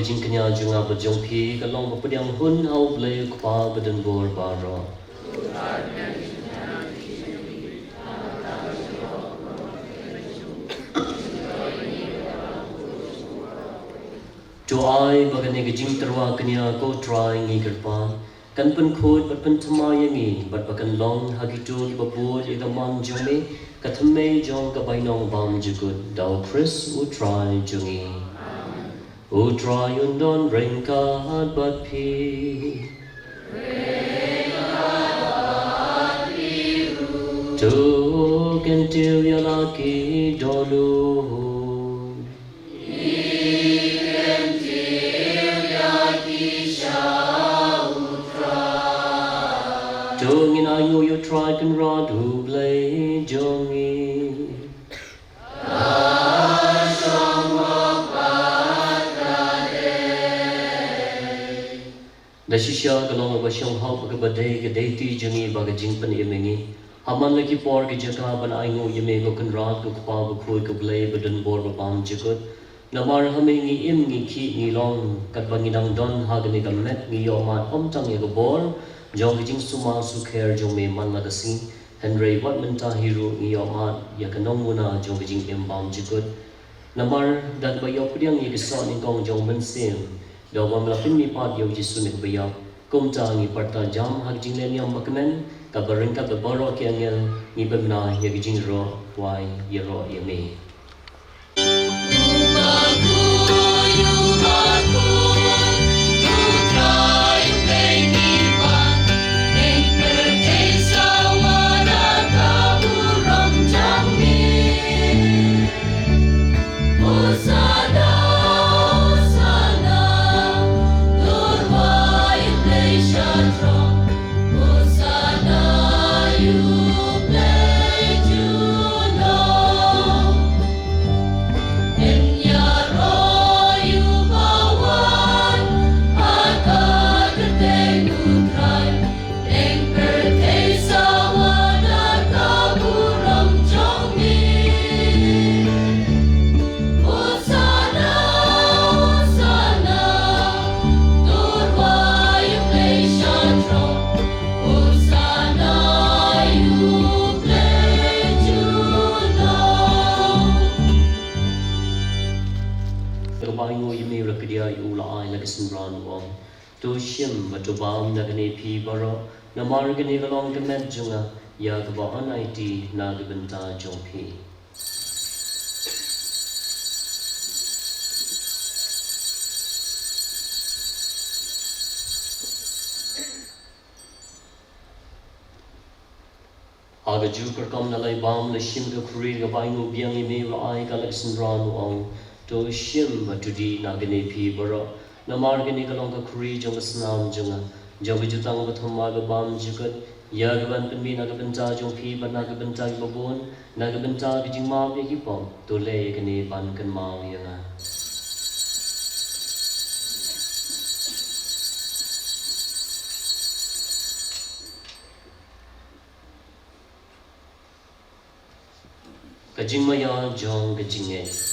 Jingkñia jong nga bad jong phi ka long ba pdiang hun ha U Blei U Kpa badonbor baroh. To ai ba kane ka jingtyrwa kñia, ko Trai, ngi kyrpad, kan pynkhuid bad pynthymmai ïa ngi, bad ba kan long ha kito kiba bud ïa ka mon jong me, ka thymmei jong ka bainong bymjukut, da U Khrist U Trai jong ngi. U Trai un don ryngkat bad phi. To kyntiew ïa la ki dohnud. To ngin ainguh ïa U Trai Kynrad U Blei jong ngi. Da shisha ka long kaba shong hok, kaba dei ka daiti jong ngi ba ka jingpynim ïa ngi ha man la ki por ki jaka ban ainguh ïa me, ko Kynrad, ko Kpa bakhuid, ko Blei badonbor babymjukut. Namar ha me ngi im, ngi khih, ngi long. Katba ngi dang don ha kane ka met, ngi ïohmad ym tang ïa ka bor jong ka jingsumar sukher jong me man la ka sngi, hynrei wat mynta hi ruh ngi ïohmad ïa ka nongmuna jong ka jingim bymjukut. Namar da kaba ïoh pdiang ïa ka soh nyngkong jong U Mynsiem, da uba me la pynmihpat ïa U Jisu na kaba ïap, kumta ngi pyrta jam ha ka jingleh niam bakmen, kaba ryngkat bad baroh ki angel ngi pynbna ïa ka jingïaroh wai ïaroh ïa me. Kaba ainguh ïa me u la kdiah, ïa u la ai la ka synran, u ong: To shim bad to bam na kane phi baroh, namar kane ka long ka met jong nga, ïa kaba yn aiti na ka bynta jong phi. Ha kajuh ka rukom, na la bam, la shim ka khuri, kaba ainguh biang ïa me, u la ai ka la ka synran, u ong: To shim bad to dih na kane phi baroh, namar kane ka long ka khuri jong ka snam jong nga, jong ka jutang bathymmai babymjukut, ïa kaban pynmih na ka bynta jong phi bad na ka bynta kiba bun, na ka bynta ka jingmap ïa ki pop. To leh ïa kane ban kynmaw ïa nga. Ka jingmaïa jong ka jingngeit.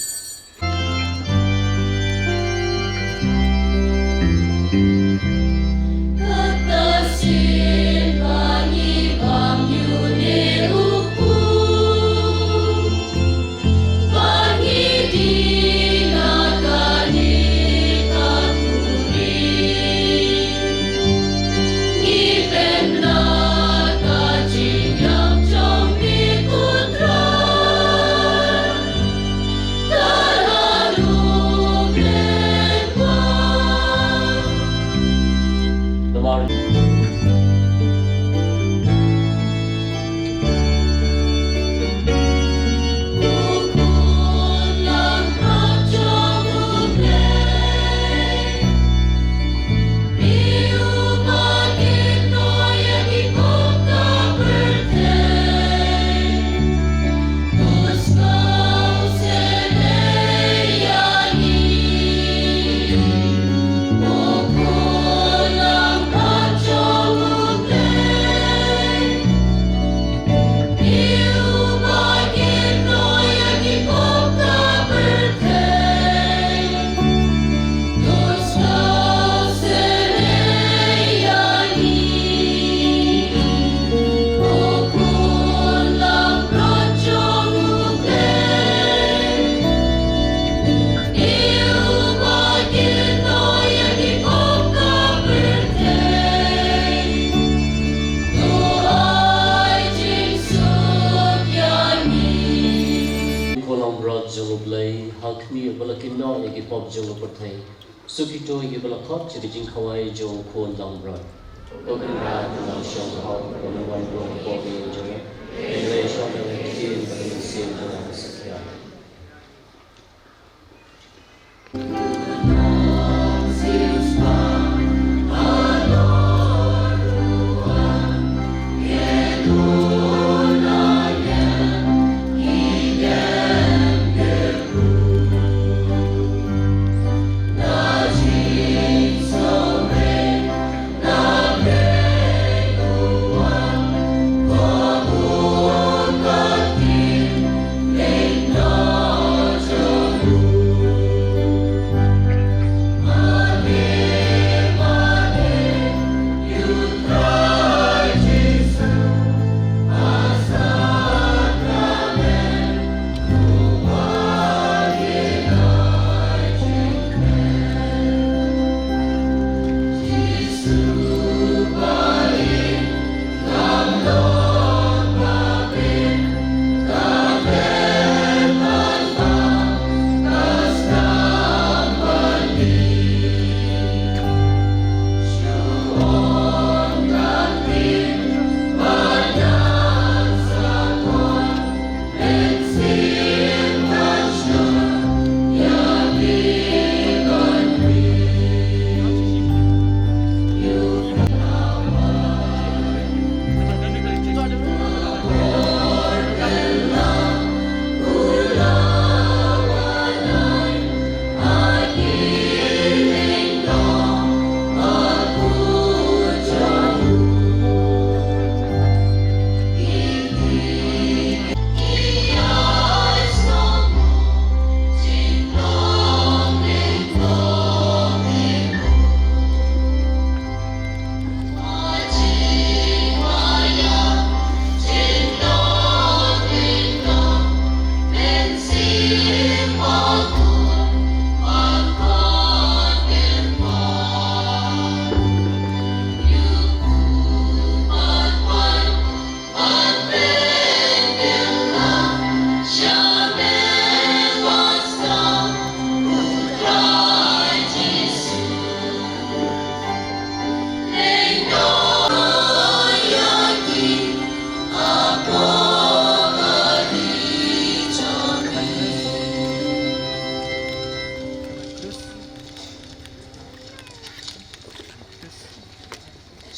Jong U Blei, ha khmih ba la kynnoh ïa ki pop jong ka pyrthei. Suk ïa kiba la khot sha ka jingkhawai jong U Khun langbrot. Ko Kynrad, u nongshong hok, ba me wan buh hapoh ïing jong nga. Hynrei shong da ka ktien bad ka mynsiem jong nga ka sa khia.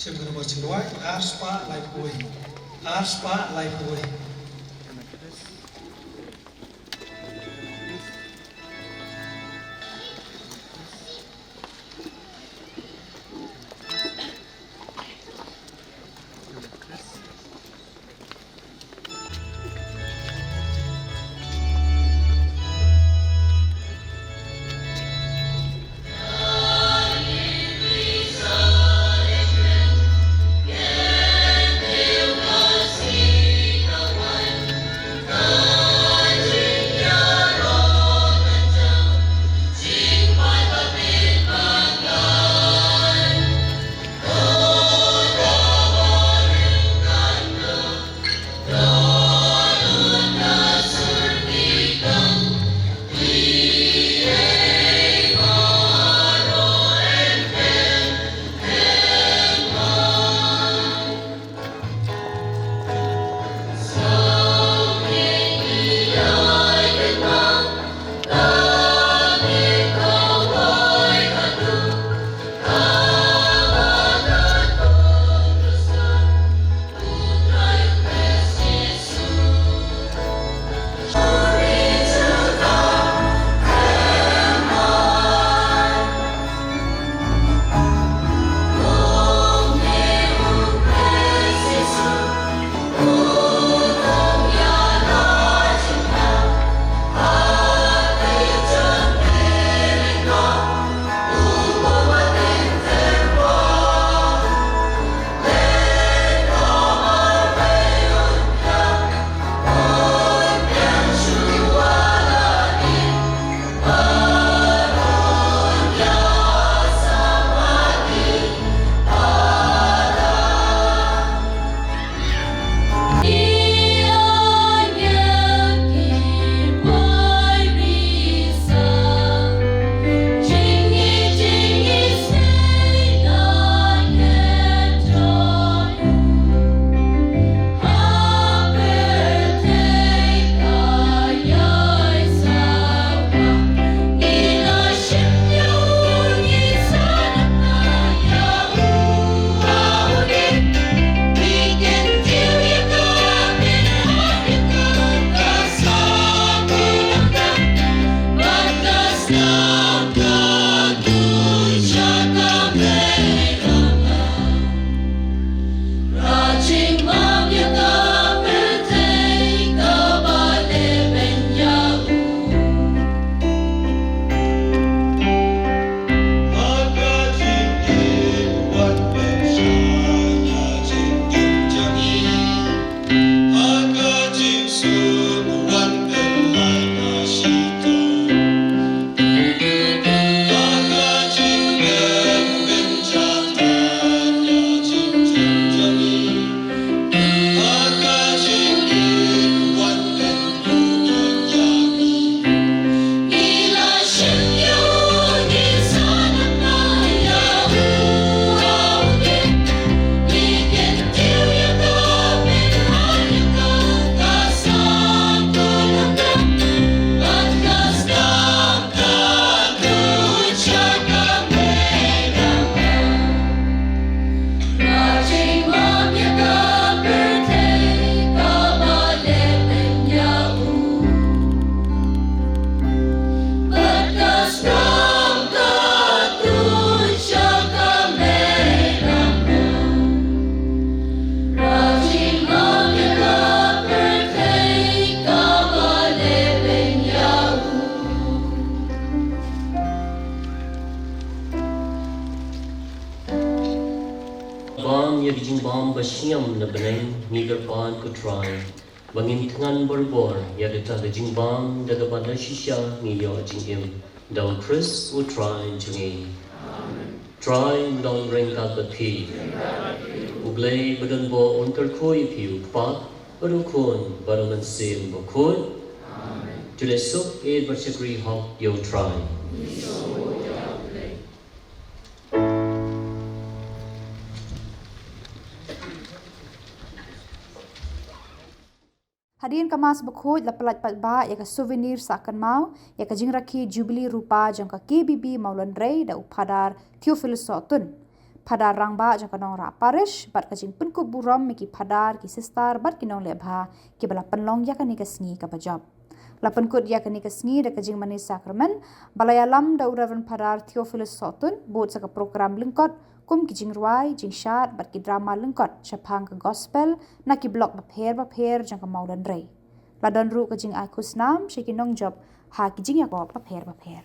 Shem ka nombor jingduwai, ar spah laiphew wei. Ar spah laiphew wei. Bam ba shngiam na bneng, ngi kyrpad ko Trai ba ngin thngan barabor ïa kata ka jingbam da kaba da shisha ngi ïoh jingim. Da U Khrist U Trai jong ngi. Trai un don ryngkat bad phi. U Blei ba don bor un kyrkhu ïa phi, U Kpa bad U Khun bad U Mynsiem Bakhuid. Amen. To leit suk ïa ki shakri hok ïa U Trai. Hadien ka Mass Bakhuid la pyllait paidbah ïa ka souvenir sah kynmaw ïa ka jingrakhe Jubilee Rupa jong ka K B B Mawlynrei da u Phadar Theophilus Sohtun, Phadar Rangbah jong ka Nongrah Parish, bad ka jingpynkup burom ïa ki Phadar, ki Sister bad ki nongleh bha kiba la pynlong ïa kane ka sngi kaba jop. La pynkut ïa kane ka sngi da ka jingmane sakramen ba la ïalam da u Reverend Phadar Theophilus Sohtun, bud sa ka prokram lyngkot kum ki jingrwai, jingshad bad ki drama lyngkot shaphang ka Gospel na ki block bapher bapher jong ka Mawlynrei. La don ruh ka jingai khusnam sha ki nongjop ha ki jingïakop bapher bapher.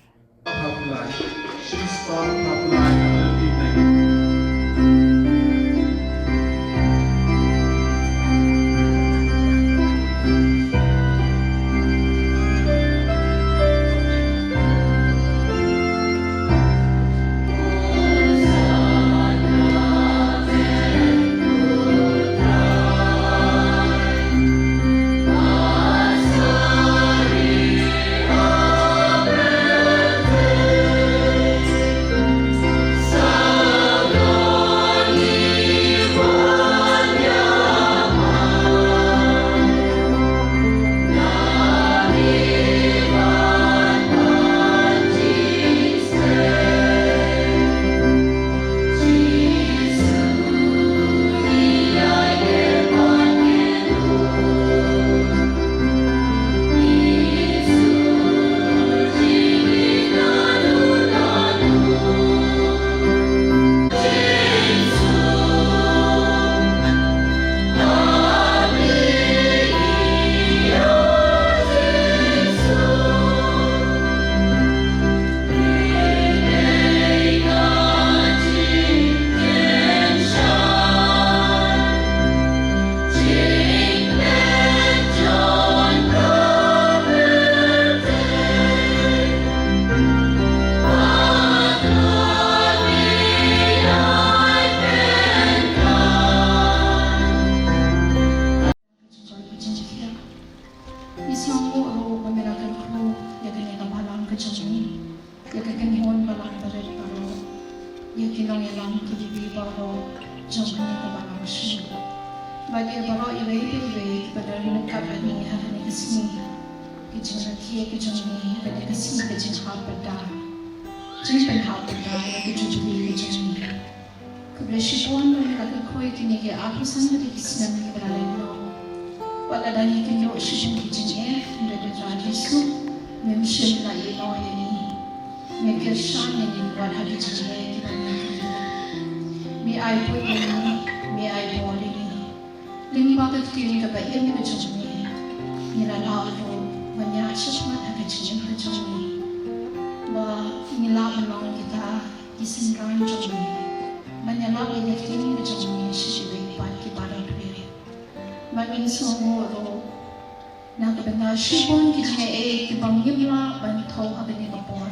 Ngi sngewnguh ruh ba me la kyrkhu ïa kane ka balang ka jong ngi, ïa ka kynhun balang barit baroh, ïa ki nongïalam kiba baroh jong kane ka balang shnong, bad ïa baroh iwei pa iwei kiba don ryngkat bad ngi ha kane ka sngi ka jingrakhe ka jong ngi, kane ka sngi ka jinghap bad da jingpynhap bad da ïa ka Jubilee ka jong ngi. Khublei shibun ba me la kyrkhu ïa kine ki arphew san tylli ki snem kiba la leit noh. Wat lada ngi kynduh shibun ki jingeh, hynrei ko Trai Jisu, mem shym la ïeh noh ïa ngi. Me kyrshan ïa ngi wat ha ki jingeh kiba ngi kynduh. Me ai buit ïa ngi, me ai bor ïa ngi. Lyngba ka ktien kaba im ka jong me, ngi la lah ruh ban ïaid shakhmat ha ka jingim ka jong ngi, ba ngi lah ban long kita ki synran jong me, ban ïalap ïa ka ktien ka jong me sha kiwei pat ki baroh. Bad ngi sngewnguh ruh na ka bynta shibun ki jingai kiba ngim lah ban thew ha kane ka por,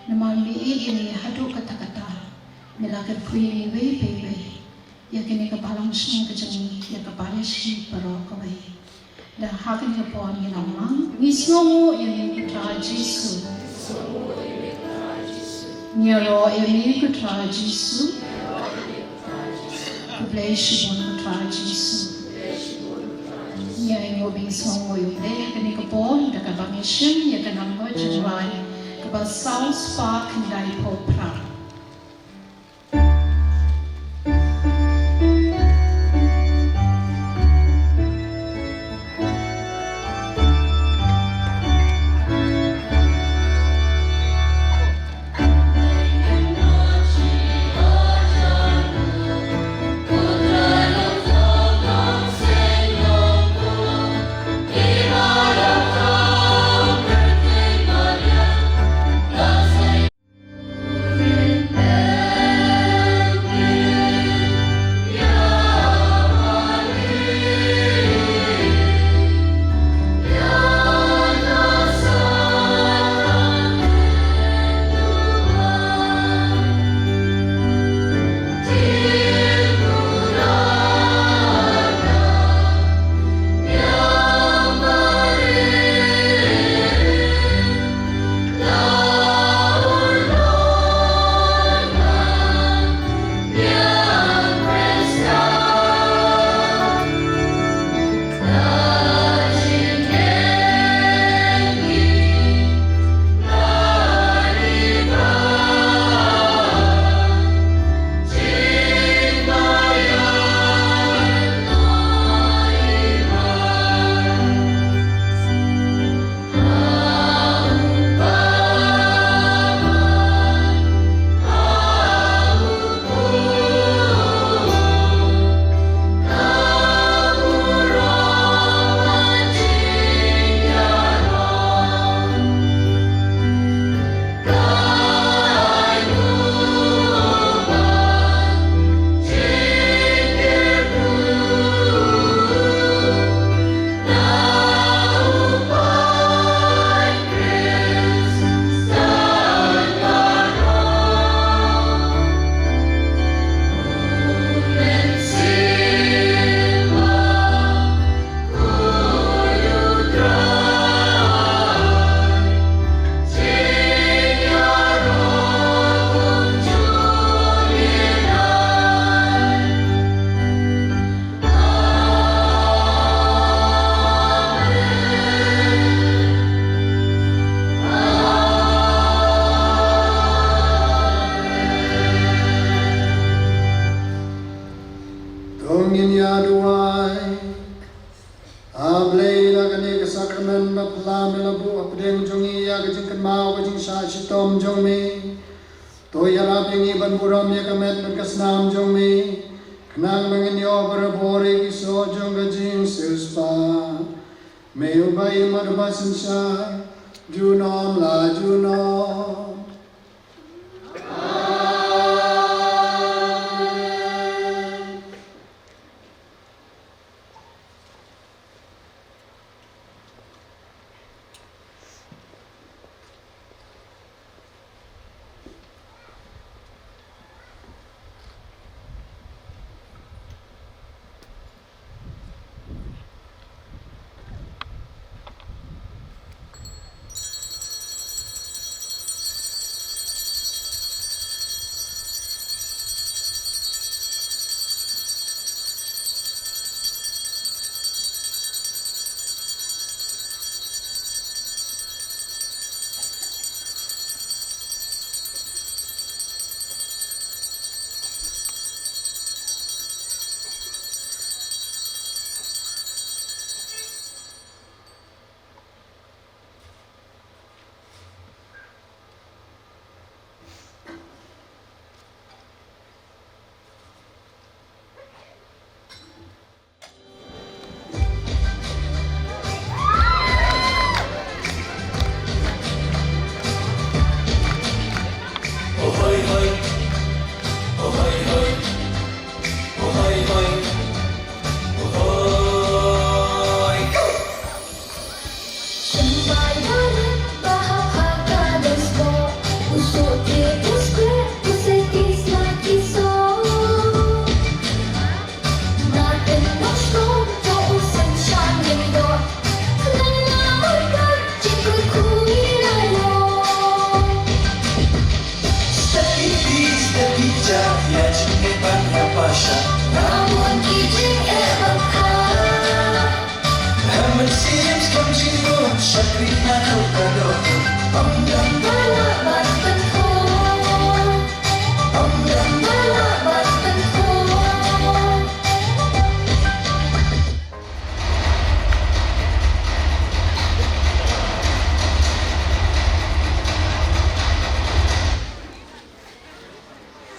namar me ïeit ïa ngi haduh katta katta. Me la kyrkhu ïa ngi iwei pa iwei ïa kane ka balang shnong ka jong ngi, ïa ka parish hi baroh kawei. Da ha kane ka por ngi la mang, ngi sngewnguh ïa me ko Trai Jisu. Ngi ïaroh ïa me ko Trai Jisu. Khublei shibun ko Trai Jisu. Ngi ainguh ba ngi sngewnguh ïa U Blei ha kane ka por da kaba ngi shim ïa ka namba jingrwai kaba saw spah khyndai phew phra. pdeng jong ngi ïa ka jingkynmaw ka jingshah shitom jong me. To ïarap ïa ngi ban burom ïa ka met bad ka snam jong me, khnang ba ngin ïoh barabor ïa ki soh jong ka jingsiewspah. Me uba im bad uba synshar junom la junom.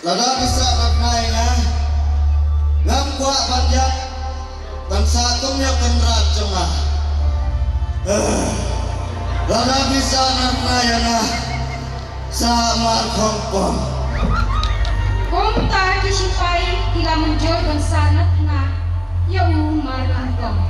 Lada phi sah na tnga ïa nga, ngam kwah ban ïap, tang sah kum ïa u kynrad jong nga. Lada phi sah na tnga ïa nga, sah mar khongpong. Kumta ki shipai ki la mynjur ban sah na tnga ïa u mar khongpong.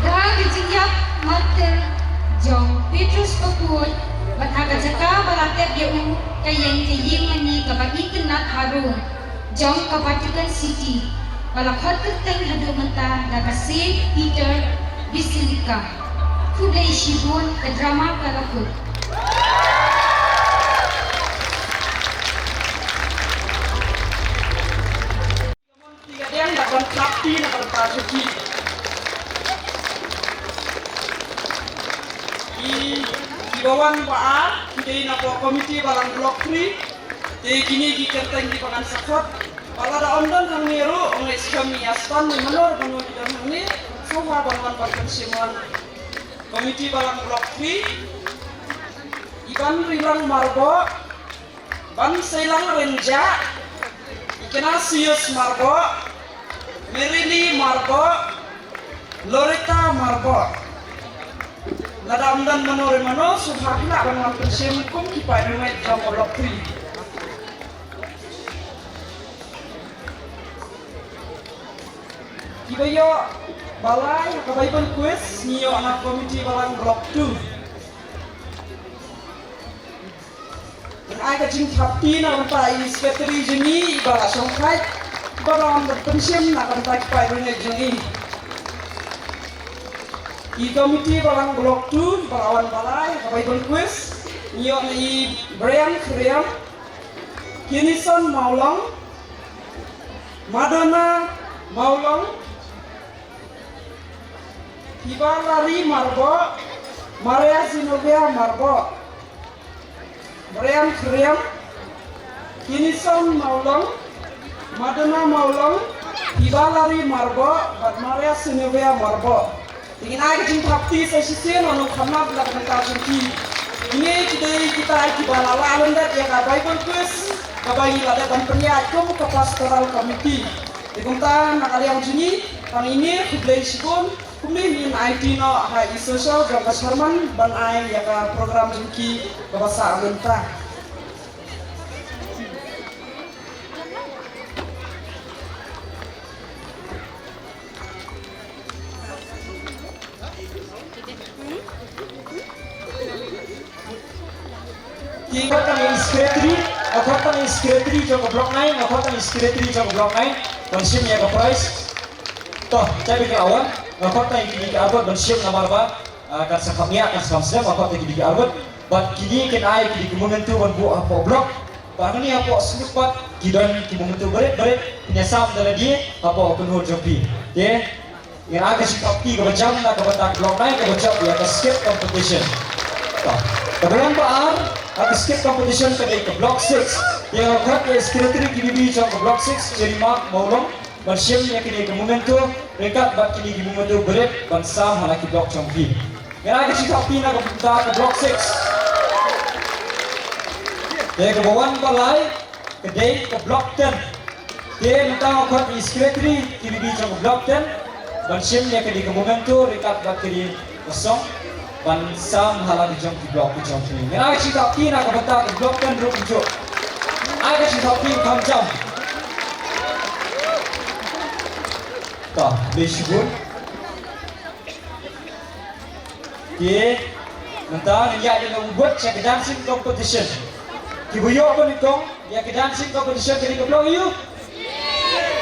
Da ka jingïap martir jong Petrus Bakhuid, bad ha ka jaka ba la tep ïa u ka ïeng ka ïing mane kaba itynnad harum jong ka Vatican City, ba la khot kyrteng haduh mynta da ka Saint Peter Basilica. Khublei shibun, ka drama ka la kut. Ka wan ba ar, ki dei na ka committee balang Block three. Te kine ki kyrteng kiba ngan sa khot. Ba lada ym don hangne ruh, ong ïa skhem ïa stan ne mano ruh mano ki don hangne. Sngewbha ban wan ban pynshim wan. Committee balang Block three. Iban Rilang Marboh. Ban Seilang Rynjah, Ignatius Marboh, Merili Marboh, Loretta Marboh. Lada ym don mano re mano, sngewbha phi lah ban wan pynshim kum ki paidbah jong ka Block three. Kiba ïoh ba lai ha ka Bible quiz, ngi ïoh na committee balang Block two. Ngan ai ka jingthap kti na ka bynta i secretary jong ngi, i ba la shongthait, i ba la wan ban pynshim na ka bynta ki paidbah jong ngi. I committee balang Block two, i ba la wan ba lai ha ka Bible quiz, ngi ïoh na i Brian Khriam, Kinison Mawlong, Madonna Mawlong, Hibalari Marboh, Maria Zenobia Marboh, Brian Khriam, Kinison Mawlong, Madonna Mawlong, Hibalari Marboh, bad Maria Zenobia Marboh. Te ngin ai ka jingthap kti sa shisien, wan u khamnap na ka bynta jong ki. Kine ki dei kita kiba la lah lyndet ïa ka Bible quiz, kaba ngi la dep ban pynïaid kum ka pastoral committee. Te kumta na ka liang jong ngi, tang ine, khublei shibun. Kumne ngin aiti noh ha i social jong ka chairman ban ai ïa ka program jong ki kaba sah mynta. Ki khot tang i secretary, nga khot tang i secretary jong ka Block nine, nga khot tang i secretary jong ka Block nine, ban shim ïa ka prize. To, jai bad ka awan, nga khot tang i kine ki arngut ban shim namar ba, ah, kan sa kham ïa, kan sa kham slem, nga khot tang i kine ki arngut. Bad kine kin ai kine ki memento ban buh hapoh block. Bad hangne hapoh sngewbha ki don ki memento barit barit, phin ïa sam da lade hapoh kynhun jong phi. Te, ngin ai ka jingthap kti kaba jam na ka bynta ka Block nine kaba jop ïa ka skit competition. To. Kaba wan ba ar ha ka skit competition ka dei ka Block six. Ïa ka khot ïa secretary K B B jong ka Block six, Jerry Mark Mawlong, ban shim ïa kine ki memento ryngkat bad kine ki memento barit ban sam ha la ki block jong phi. Ngin ai ka jingthap kti na ka bynta ka Block six. Te kaba wan ba lai, ka dei ka Block ten. Te mynta nga khot i secretary K B B jong ka Block ten ban shim ïa ka dei ka memento ryngkat bad ka dei ka song ban sam ha la ka jong ki block ka jong ki. Ngin ai ka jingthap kti na ka bynta ka Block ten ruh kumjuh. Ai ka jingthap kti kham jam. Ta, khublei shibun. Te mynta ngin ïaid ïa u bud sha ka dancing competition. Kiba ïoh ba nyngkong ïa ka dancing competition ka dei ka Block eight.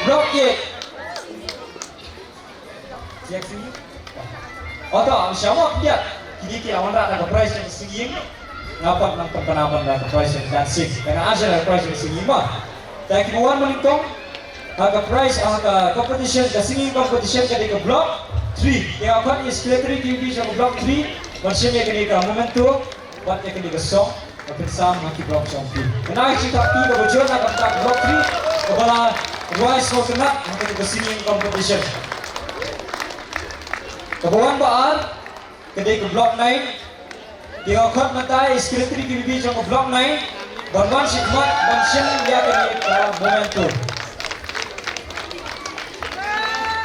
Block eight. Ïa ka sngi. Oto, am sha mo pdiat. Kine ki la wanrah da ka prize jong ka sngi ïing. Nga pat nang pynpaw ban da ka prize jong ka dancing. Te nga ai da ka prize jong ka sngi ïing mo. Te kiba wan ba nyngkong ha ka prize, ha ka competition, ka singing competition ka dei ka Block three. Te nga khot ïa i secretary K B B jong ka Block three ban shim ïa kane ka memento bad ïa kane ka song ban pynsam ha ki block jong phi. Ngin ai ka jingthap kti kaba jur na ka bynta ka Block three kaba la rwai sngewtynnat ha kane ka singing competition. Kaba wan ba ar, ka dei ka Block nine. Te nga khot mynta ïa i secretary K B B jong ka Block nine ban wan shakhmat ban shim ïa kane ka memento.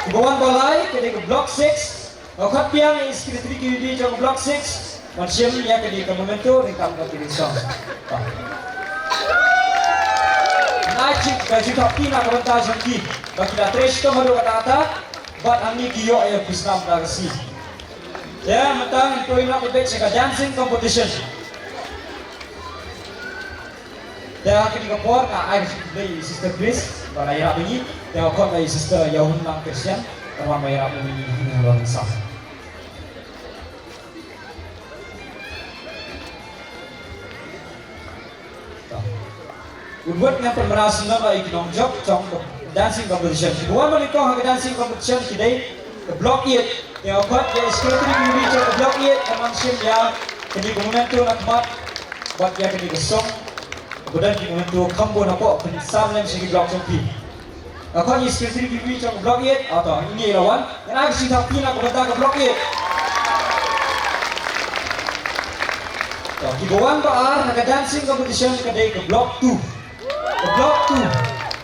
Kaba wan ba lai, ka dei ka Block six. Nga khot biang ïa i secretary K B B jong ka Block six ban shim ïa kane ka memento ryngkat bad kine ki song. Nga ai ka jingthap kti na ka bynta jong ki ba ki la trei shitom haduh katta katta bad hangne ki ïoh ïa ka khusnam da ka sngi. Te mynta ngin poi noh beit sha ka dancing competition. Te ha kane ka por nga ai ka jingkhublei ïa i Sister Grace ba la ïarap ïa ngi. Te nga khot ïa i Sister Ïawhunlang Christian ban wan ban ïarap ïa ngi hangne ha Lawrence. Ut wut ngan pynbna sngewbha ïa ki nongjop jong ka dancing competition. Kiba wan ba nyngkong ha ka dancing competition ki dei ka Block eight. Te nga khot ïa i secretary K B B jong ka Block eight ban wan shim ïa Kane ka memento na khmat bad ïa kane ka song ba don ki memento kham bun hapoh, pynsan lem sha ki block jong phi. Nga khot ïa i secretary VPP jong block eight, ato ine i la wan. Ngan ai ka jingthap kti na ka bynta ka block eight. To, kiba wan ba ar ha ka dancing competition ka dei ka block two. Ka block two.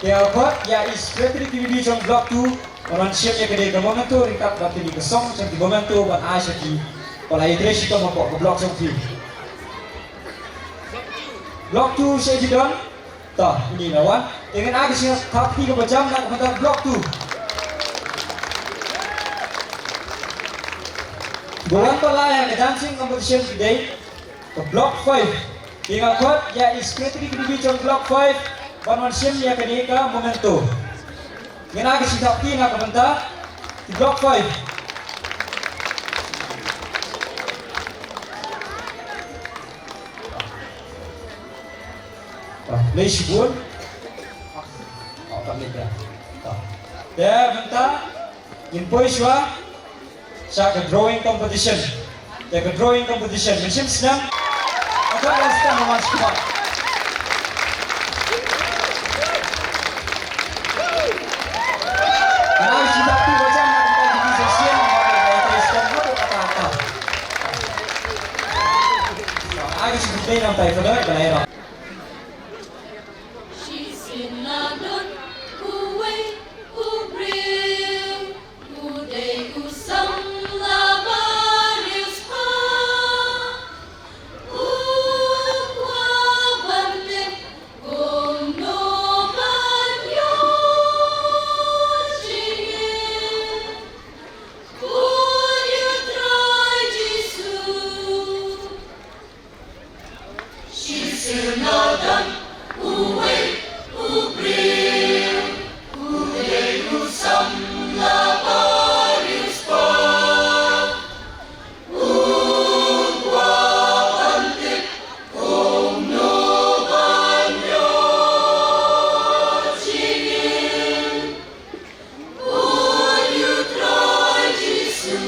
Te nga khot ïa i secretary VPP jong block two ban wan shim ïa kane ka memento ryngkat bad kane ka song jong ki memento ban ai sha ki ba la ïatrei shitom hapoh ka block jong phi. Block two, shaei phi don? To, ine i la wan. Te ngan ai ka jingthap kti kaba jam na ka bynta block two. Ba wan ba lai ha ka dancing competition ki dei ka block five. Te nga khot ïa i secretary VPP jong block five ban wan shim ïa kane ka memento. Ngan ai ka jingthap kti na ka bynta ki block five. Ah, lei shibun. Oh, ka lei ka. Ah. Te mynta ngin poi shuwa sha ka drawing competition. Te ka drawing competition, mynshem snem. Aka ka snem ma shuwa. Ana shi da tu wajan na ka competition, na ka competition, na ka competition. Aka shi da tu na ka competition. Shisien la don uwei u briew u dei u samla ba riewspah, u kwah ban tip kumno ban ïoh jingim. Bun ïa u Trai Jisu. Shisien la don uwei u briew u dei u samla ba riewspah, u kwah ban tip kumno ban ïoh jingim. Bun ïa u Trai Jisu.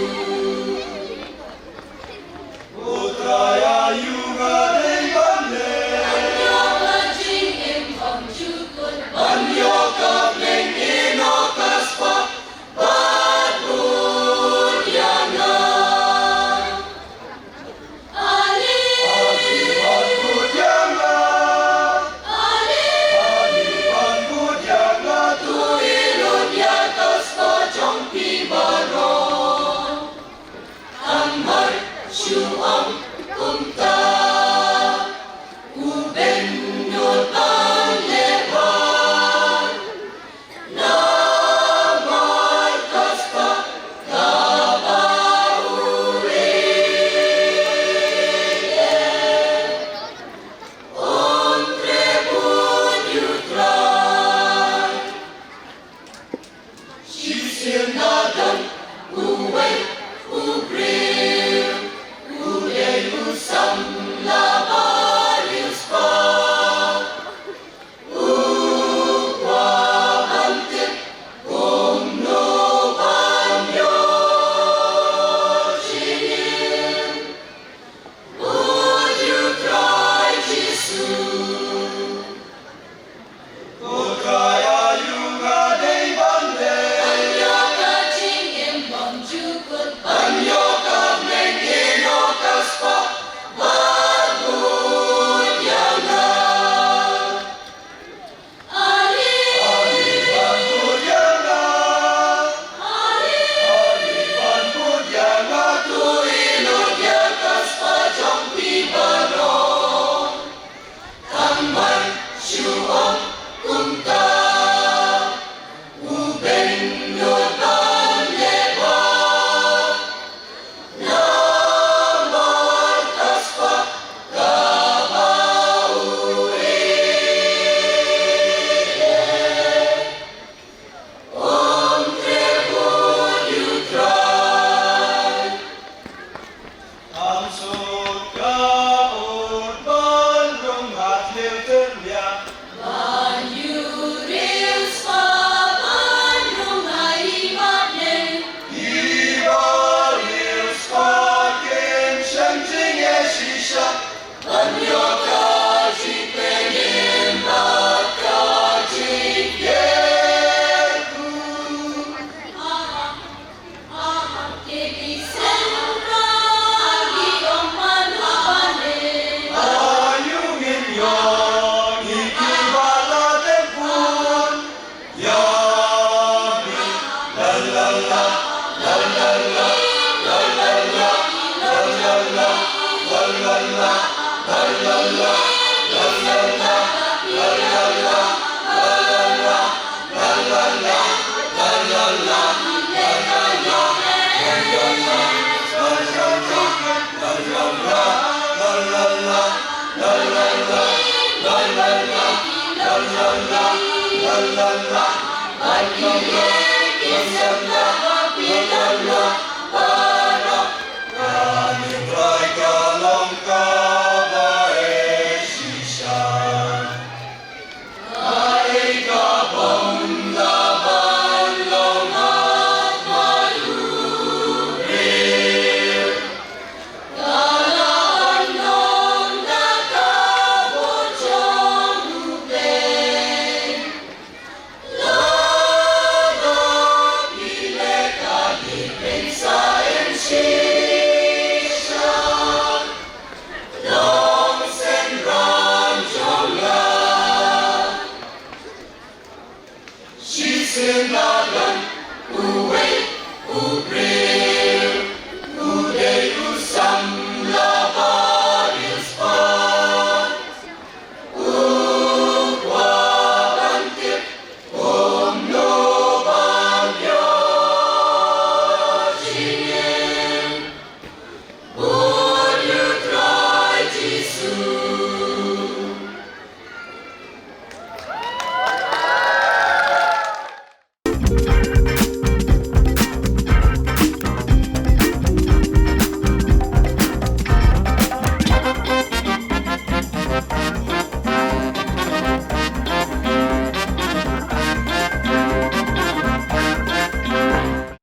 U Trai, aïu nga dei ban leh ban ïoh ka jingim bymjukut, ban ïoh ka bneng, ïehnoh ka spah bad bud ïa nga. Ale, ale, bud ïa nga. Ale, ale, bud ïa nga. To ïehnoh ïa ka spah jong phi baroh. Tang mar shu ong kumta, u bynnud ban leh bha. Namar ka spah kaba u ïeit, un treh bun ïa u Trai. Shisien la don uwei u briew u dei